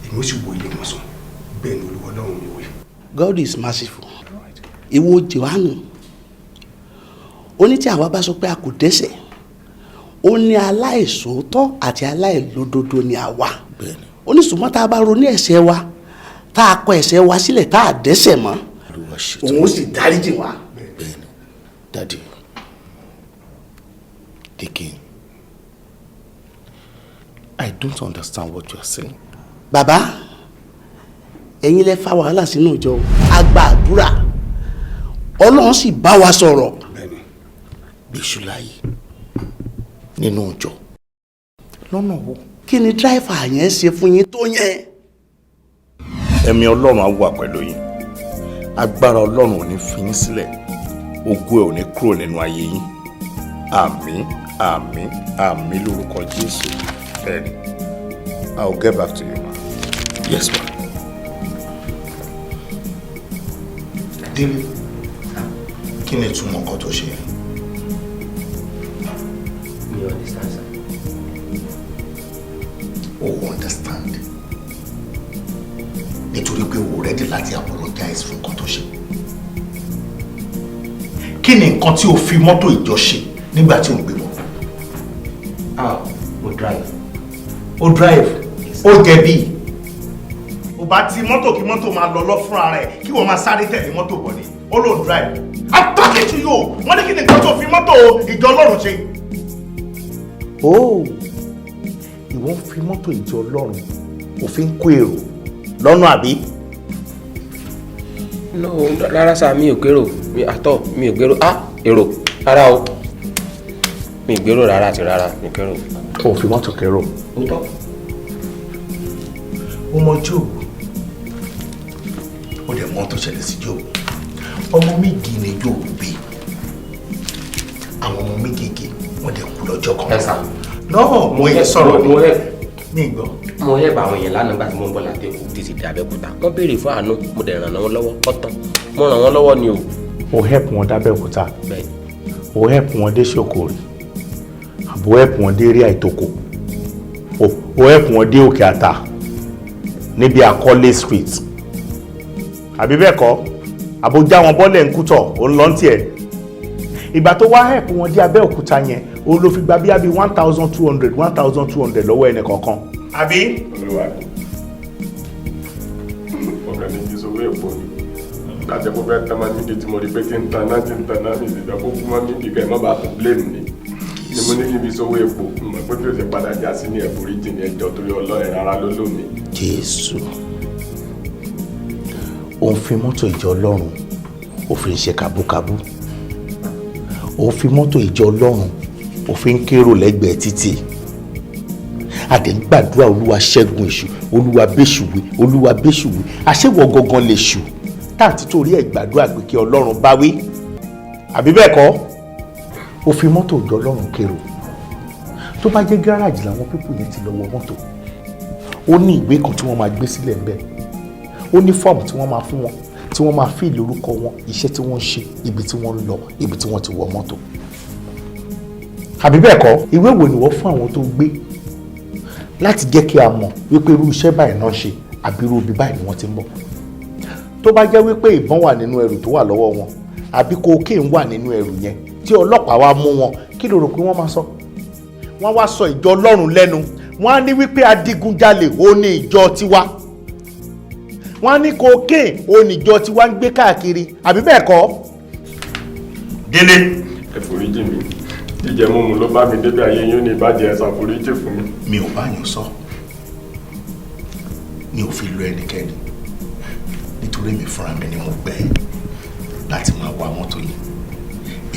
èmi ó sì wo ilé wọn sàn. Bẹ́ẹ̀ ni Olúwa Ọlọ́run mi wí. God is merciful. Ìwọ Jòhánù, ó ní tí àwa bá sọ pé a kò dẹ́ṣẹ̀, ó ní aláìṣòótọ́ àti aláìlódodo ni àwa. Ó ní ṣùgbọ́n tá a bá ronú ẹ̀ṣẹ̀ wa, tá a kọ ẹ̀ṣẹ̀ wa sílẹ̀, tá a dẹ́ṣẹ̀ mọ́, òun ó sì dáríjì wá. Bẹ́ẹ̀ni, Daddy, Deacon, I don't understand what you are saying. Bàbá, ẹ̀yin lẹ fa wàhálà sínú ìjọ, a gba àdúrà, Ọlọ́run sì bá wa sọ̀rọ̀. Gbèsù láàyè nínú ìjọ lọ́nà wo? Kí ni dráìfà yẹn ṣe fún yín tó yẹn? Ẹ̀mí Ọlọ́run á wà pẹ̀lú yín, agbára Ọlọ́run ò ní fi yín sílẹ̀, ògo ẹ̀ ò ní kúrò nínú ayé yín. Àmín, àmín, àmín lórúkọ Jésù. Bẹ́ẹ̀ni, I will get back to you, ma. Yes, ma. Délé, kí ni ìtumọ̀ nǹkan tó ṣe yẹn? Mi ò understand, sir. O understand? Nítorí pé o ready láti apologize fún nǹkan tó ṣe. Kí ni nǹkan tí o fi mọ́tò ìjọ ṣe nígbà tí o ń gbé bọ̀? Ah, mo drive. O drive? O jẹ̀bi. O bá ti mọ́tò kí mọ́tò máa lọ lọ fúnra rẹ̀, kí wọ́n máa sáré tẹ̀lé mọ́tò bọ̀ ni. Ó lóun drive. I'm talking to you. Wọ́n ní kí ni nǹkan tó fi mọ́tò ìjọ Ọlọ́run ṣe? Oh, ìwọ ń fi mọ́tò ìjọ Ọlọ́run, òfin kó èrò lọ́nà àbí? No, rárá sá, mi ò gbèrò, mi àtọ̀, mi ò gbèrò, ah, èrò, rárá o, mi ò gbèrò rárá àti rárá, mi ò gbèrò. O fi mọ́tò kérò. Ó tọ́. Ó mọ Jóòbù, ó dẹ̀ mọ́ tó ṣẹlẹ̀ sí Jóòbù. Ọmọ méje ni Jóòbù bí. Àwọn ọmọ méjèèjì wọ́n dẹ̀ kú lọ́jọ́ kan. Ẹ sà. Lọ́wọ́ mo yẹ sọ̀rọ̀ ni. Mi gbọ́. Mo help àwọn èèyàn lánàá nígbà tí mo ń bọ̀ láti Èkó títí dé Abẹ́òkúta. Wọ́n béèrè fún àánú, mo dẹ̀ ràn wọ́n lọ́wọ́ ọ̀tán. Mo ràn wọ́n lọ́wọ́ ni o. O help wọn dábẹ́òkúta? Bẹ́ẹ̀. O help wọn dé Ṣòkòrì? Àbò help wọn dé rí àìtòkò? O help wọn dé Òkè Àtà níbi Àkọ́lé Street, àbí bẹ́ẹ̀ kọ́? Àbò já wọn bọ́lẹ̀ ń kútọ̀, ó ń lọ tiẹ̀. Ìgbà tó wá help wọn dé Abẹ́òkúta yẹn, ó ló fi gba bíi 1,200, 1,200 lọ́wọ́ ẹnì kọ̀ọ̀kan, àbí? Olúwa mi, ọ̀gá mi ti sọ owó èpò mi láti ẹ̀kọ́ fẹ́ tán máa níbi tí mo rí pé tí ń tan náà, tí ń tan náà, mi sì fẹ́ kó kú mọ́ níbi kẹ́ ẹ má bàa tó blame mi ni mo ní kí n fi sówó epo. Mọ̀ pé bí o ṣe padà já sí ní ẹ̀fọ́ríjì ní ẹjọ́ torí Ọlọ́run rárá ló lò mí. Jésù, ó ń fi mọ́tò ìjọ Ọlọ́run, ó fi ń ṣe kàbúkàbú. Ó fi mọ́tò ìjọ Ọlọ́run, ó fi ń kérò lẹ́gbẹ̀ẹ́ títì. Àdé ń gbàdúrà, Olúwa ṣẹ́gun èṣù, Olúwa bẹ́ṣùwé, Olúwa bẹ́ṣùwé. Àṣewọ̀ gangan lè ṣù tá àti torí ẹ̀ gbàdúrà pé kí Ọlọ́run bá wí, àbí bẹ́ẹ̀ kọ́? Ó fi mọ́tò ìjọ Ọlọ́run kérò. Tó bá jẹ́ gáràjì làwọn people yẹn ti lọ wọ mọ́tò, ó ní ìwé kan tí wọ́n máa gbé sílẹ̀ ńbẹ̀, ó ní fọ́ọ̀mù tí wọ́n máa fún wọn, tí wọ́n máa fill orúkọ wọn, iṣẹ́ tí wọ́n ń ṣe, ibi tí wọ́n ń lọ, ibi tí wọ́n ti wọ mọ́tò, àbí bẹ́ẹ̀ kọ́? Ìwé wo ni wọ́n fún àwọn tó gbé láti jẹ́ kí a mọ̀ wípé irú iṣẹ́ báyìí náà ṣe, àbí irú ibi báyìí ni wọ́n ti ń bọ̀? Tó bá jẹ́ wípé ìbọn wà nínú ẹrù tó wà lọ́wọ́ wọn, àbí cocaine wà nínú ẹrù yẹn, tí ọlọ́pàá wá mú wọn, kí ló rò pé wọ́n máa sọ? Wọ́n wá sọ ìjọ Ọlọ́run lẹ́nu. Wọ́n á ní wípé adigunjalè ó ní ìjọ tiwa. Wọ́n á ní cocaine ó ní ìjọ tiwa ń gbé káàkiri, àbí bẹ́ẹ̀ kọ́? Délé. Ẹ foríjì mi, jíjẹ mímu ló bá mi débi. Ayé yín ó ní ìbàjẹ́, ẹ ṣàforíjì fún mi. Mi ò bá yàn sọ, mi ò fi lọ ẹnikẹ́ni, nítorí èmi fúnra mi ni mo gbẹ́ láti máa wa mọ́tò yìí.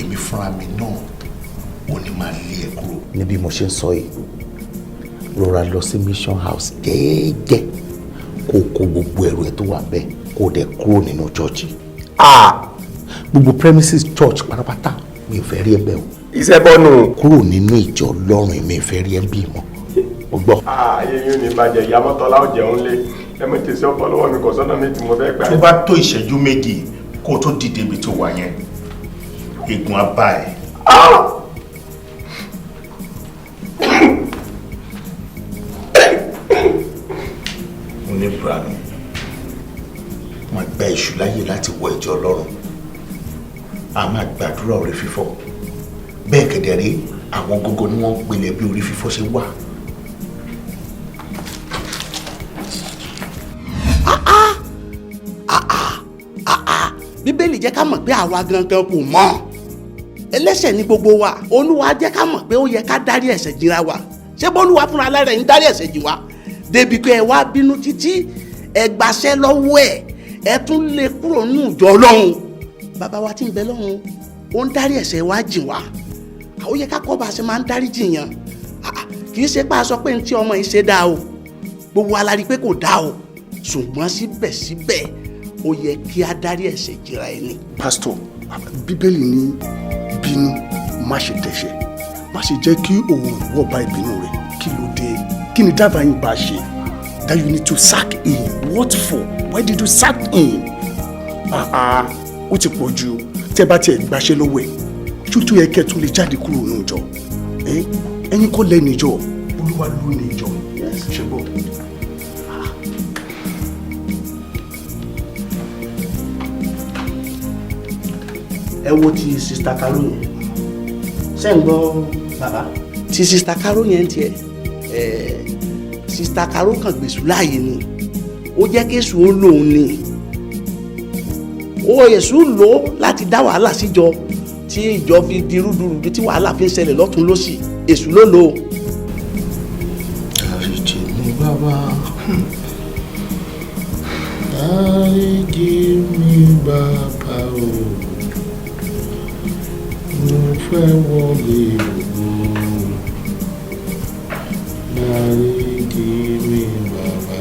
Èmi fúnra mi náà ò ní máa lé ẹ kúrò. Ní bí mo ṣe ń sọ yìí, rọra lọ sí mission house jẹ́ẹ́jẹ́, kó kó gbogbo ẹrù ẹ tó wà bẹ́ẹ̀, kó dẹ̀ kúrò nínú church. Ah, gbogbo premises church pátápátá, mi ò fẹ́ rí ẹ bẹ́ẹ̀ o. Iṣẹ́ bọ́nù. Kúrò nínú ìjọ Ọlọ́run, mi ò fẹ́ rí ẹ bí mọ́ o, gbọ́. Ayé yín ò ní bàjẹ́, ìyá mọ́tọ́lá ò jẹun lé ẹ mọ̀ tí ìṣe ọ̀pọ̀ lọ́wọ́ mi, kò sọ́nà mi tí mo fẹ́ gbà. Tó bá tó ìṣẹ́jú 2 kó tó dìde ibi tó wà yẹn, egun á bá ẹ. Oníbranu wọn gba èṣù láyè láti wọ ìjọ Ọlọ́run. A máa gbàdúrà orí fífọ́ bẹ́ẹ̀ kẹ̀dẹ̀ rí, àwọn gógó ni wọ́n ń pilẹ̀ bí orí fífọ́ ṣe wà. Bíbélì jẹ́ ká mọ̀ pé àwa gangan kò mọ̀, ẹlẹ́ṣẹ̀ ní gbogbo wa. Olúwa jẹ́ ká mọ̀ pé ó yẹ ká dárí ẹ̀ṣẹ̀ jìra wa. Ṣé bólúwa fúnra rẹ̀ ń dárí ẹ̀ṣẹ̀ jì wá débi pé ẹ wá bínú títí ẹ gbaṣẹ́ lọ́wọ́ ẹ̀, ẹ tún lè kúrò nínú ìjọ Ọlọ́run? Bàbá wa tí ń bẹ lọ́run, ó ń dárí ẹ̀ṣẹ̀ wa jìn wá. Ó yẹ ká kọ́ bá a ṣe máa ń dárí jìyàn. Kì í ṣe pé a sọ pé ní tí ọmọ yìí ṣe dáa o, gbogbo wa la rí i pé kò dáa o, ṣùgbọ́n síbẹ̀síbẹ̀ ó yẹ kí a dárí ẹ̀ṣẹ̀ jìra ẹni. Pásítọ̀, Bíbélì ní bínú, má ṣe dẹ̀ṣẹ̀, má ṣe jẹ́ kí oòrùn wọ̀ bá ìbínú rẹ̀. Kí ló dé? Kí ni dábàá yín bá ṣe that you need to sack him? What for? Why did you sack him? Ah ah, ó ti pọ̀ jù. Tẹ́ bá tiẹ̀ gbaṣẹ́ lọ́wọ́ ẹ̀, tó tó yẹ kẹ́ ẹ tún lè jáde kúrò ní ìjọ. Ẹ̀yin kọ́ lẹ́nu ìjọ, Olúwa ló ní ìjọ, ṣe gbọ́. Ẹ wo ti Sister Caro yẹn, ṣé ń gbọ́ bàbá? Ti Sister Caro yẹn tiẹ̀, Sister Caro kàn gbèsù láàyè ni. Ó jẹ́ kéṣù ó lòun ni, ó èṣù lò ó láti dá wàhálà síjọ, tí ìjọ fi di rúdurùdu, tí wàhálà fi ń ṣẹlẹ̀ lọ́tún lọ́sì. Èṣù ló lò ó. Dáríjì mi bàbá, dáríjì mi bàbá o, mo fẹ́ wọlé ògo, dáríjì mi bàbá.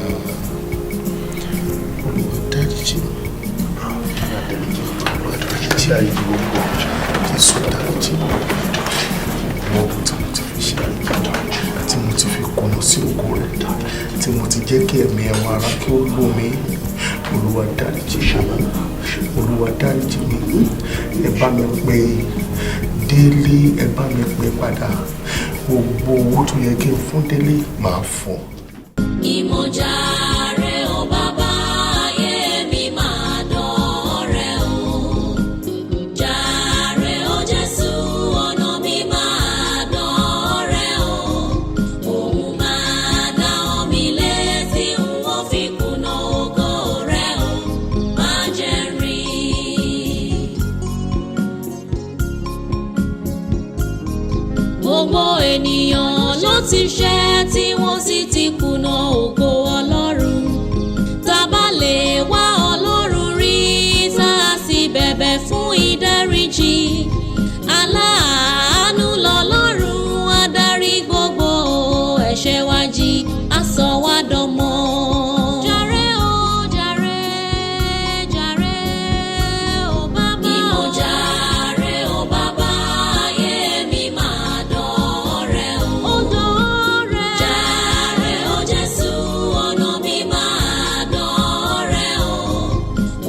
Olúwa dáríjì mi, Olúwa dáríjì mi, Jésù dáríjì mi. Gbogbo tí mo ti fi ṣe, tí mo ti fi kùnà sí ògo rẹ̀. Tí mo ti jẹ́ kí ẹ̀mí ẹ̀wọ̀n ara kí ó lò mí. Olúwa dáríjì mi. Olúwa dáríjì mi. Ẹ bá mi pè Délé, ẹ bá mi pè padà. Gbogbo owó tó yẹ kí n fún Délé, màá fún. Ìmọ̀jàre o bàbá, ayé mi máa dọ̀ọ́rẹ́ o. Jàre o Jésù, ọ̀nà mi máa dọ̀ọ́rẹ́ o. Òun máa dá omi létí, n ó fi kùnà ògo rẹ̀ o. Má jẹ́ rí. Gbogbo ènìyàn ló ti ṣẹ̀ tí wọ́n sì ti kùnà ògo Ọlọ́run. Tá bá lè wá Ọlọ́run rí, tá a sì bẹ̀bẹ̀ fún ìdáríjì. Aláàánú lọ́lọ́run, adarí gbogbo ẹ̀ṣẹ̀ wa jì, á sọ wá dọmọ. Jàre o jàre, jàre o bàbá. Ìmọ̀jàre o bàbá, ayé mi máa dọ̀ọ́rẹ́ o. Ó dọ̀ọ́rẹ́. Jàre o Jésù, ọ̀nà mi máa dọ̀ọ́rẹ́ o.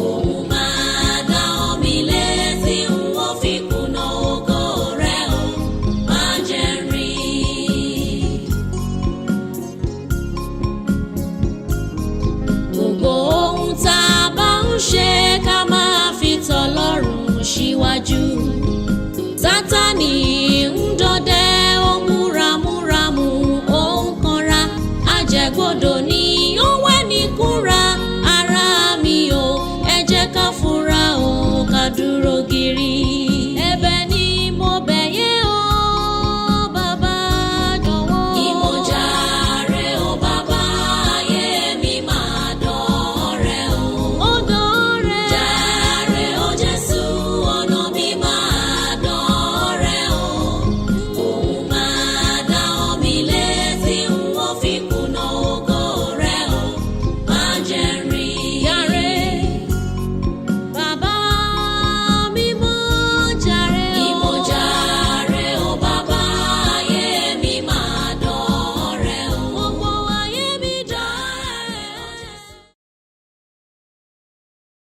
Òun máa dá omi létí, n ó fi kùnà ògo rẹ̀ o. Má jẹ́ rí. Gbogbo ohun tá a bá ń ṣe, ká máa fi tọlọ́run síwájú. Sátánì ń dọdẹ, ó ń múramúramù, ó ń kanra, ajẹgbodò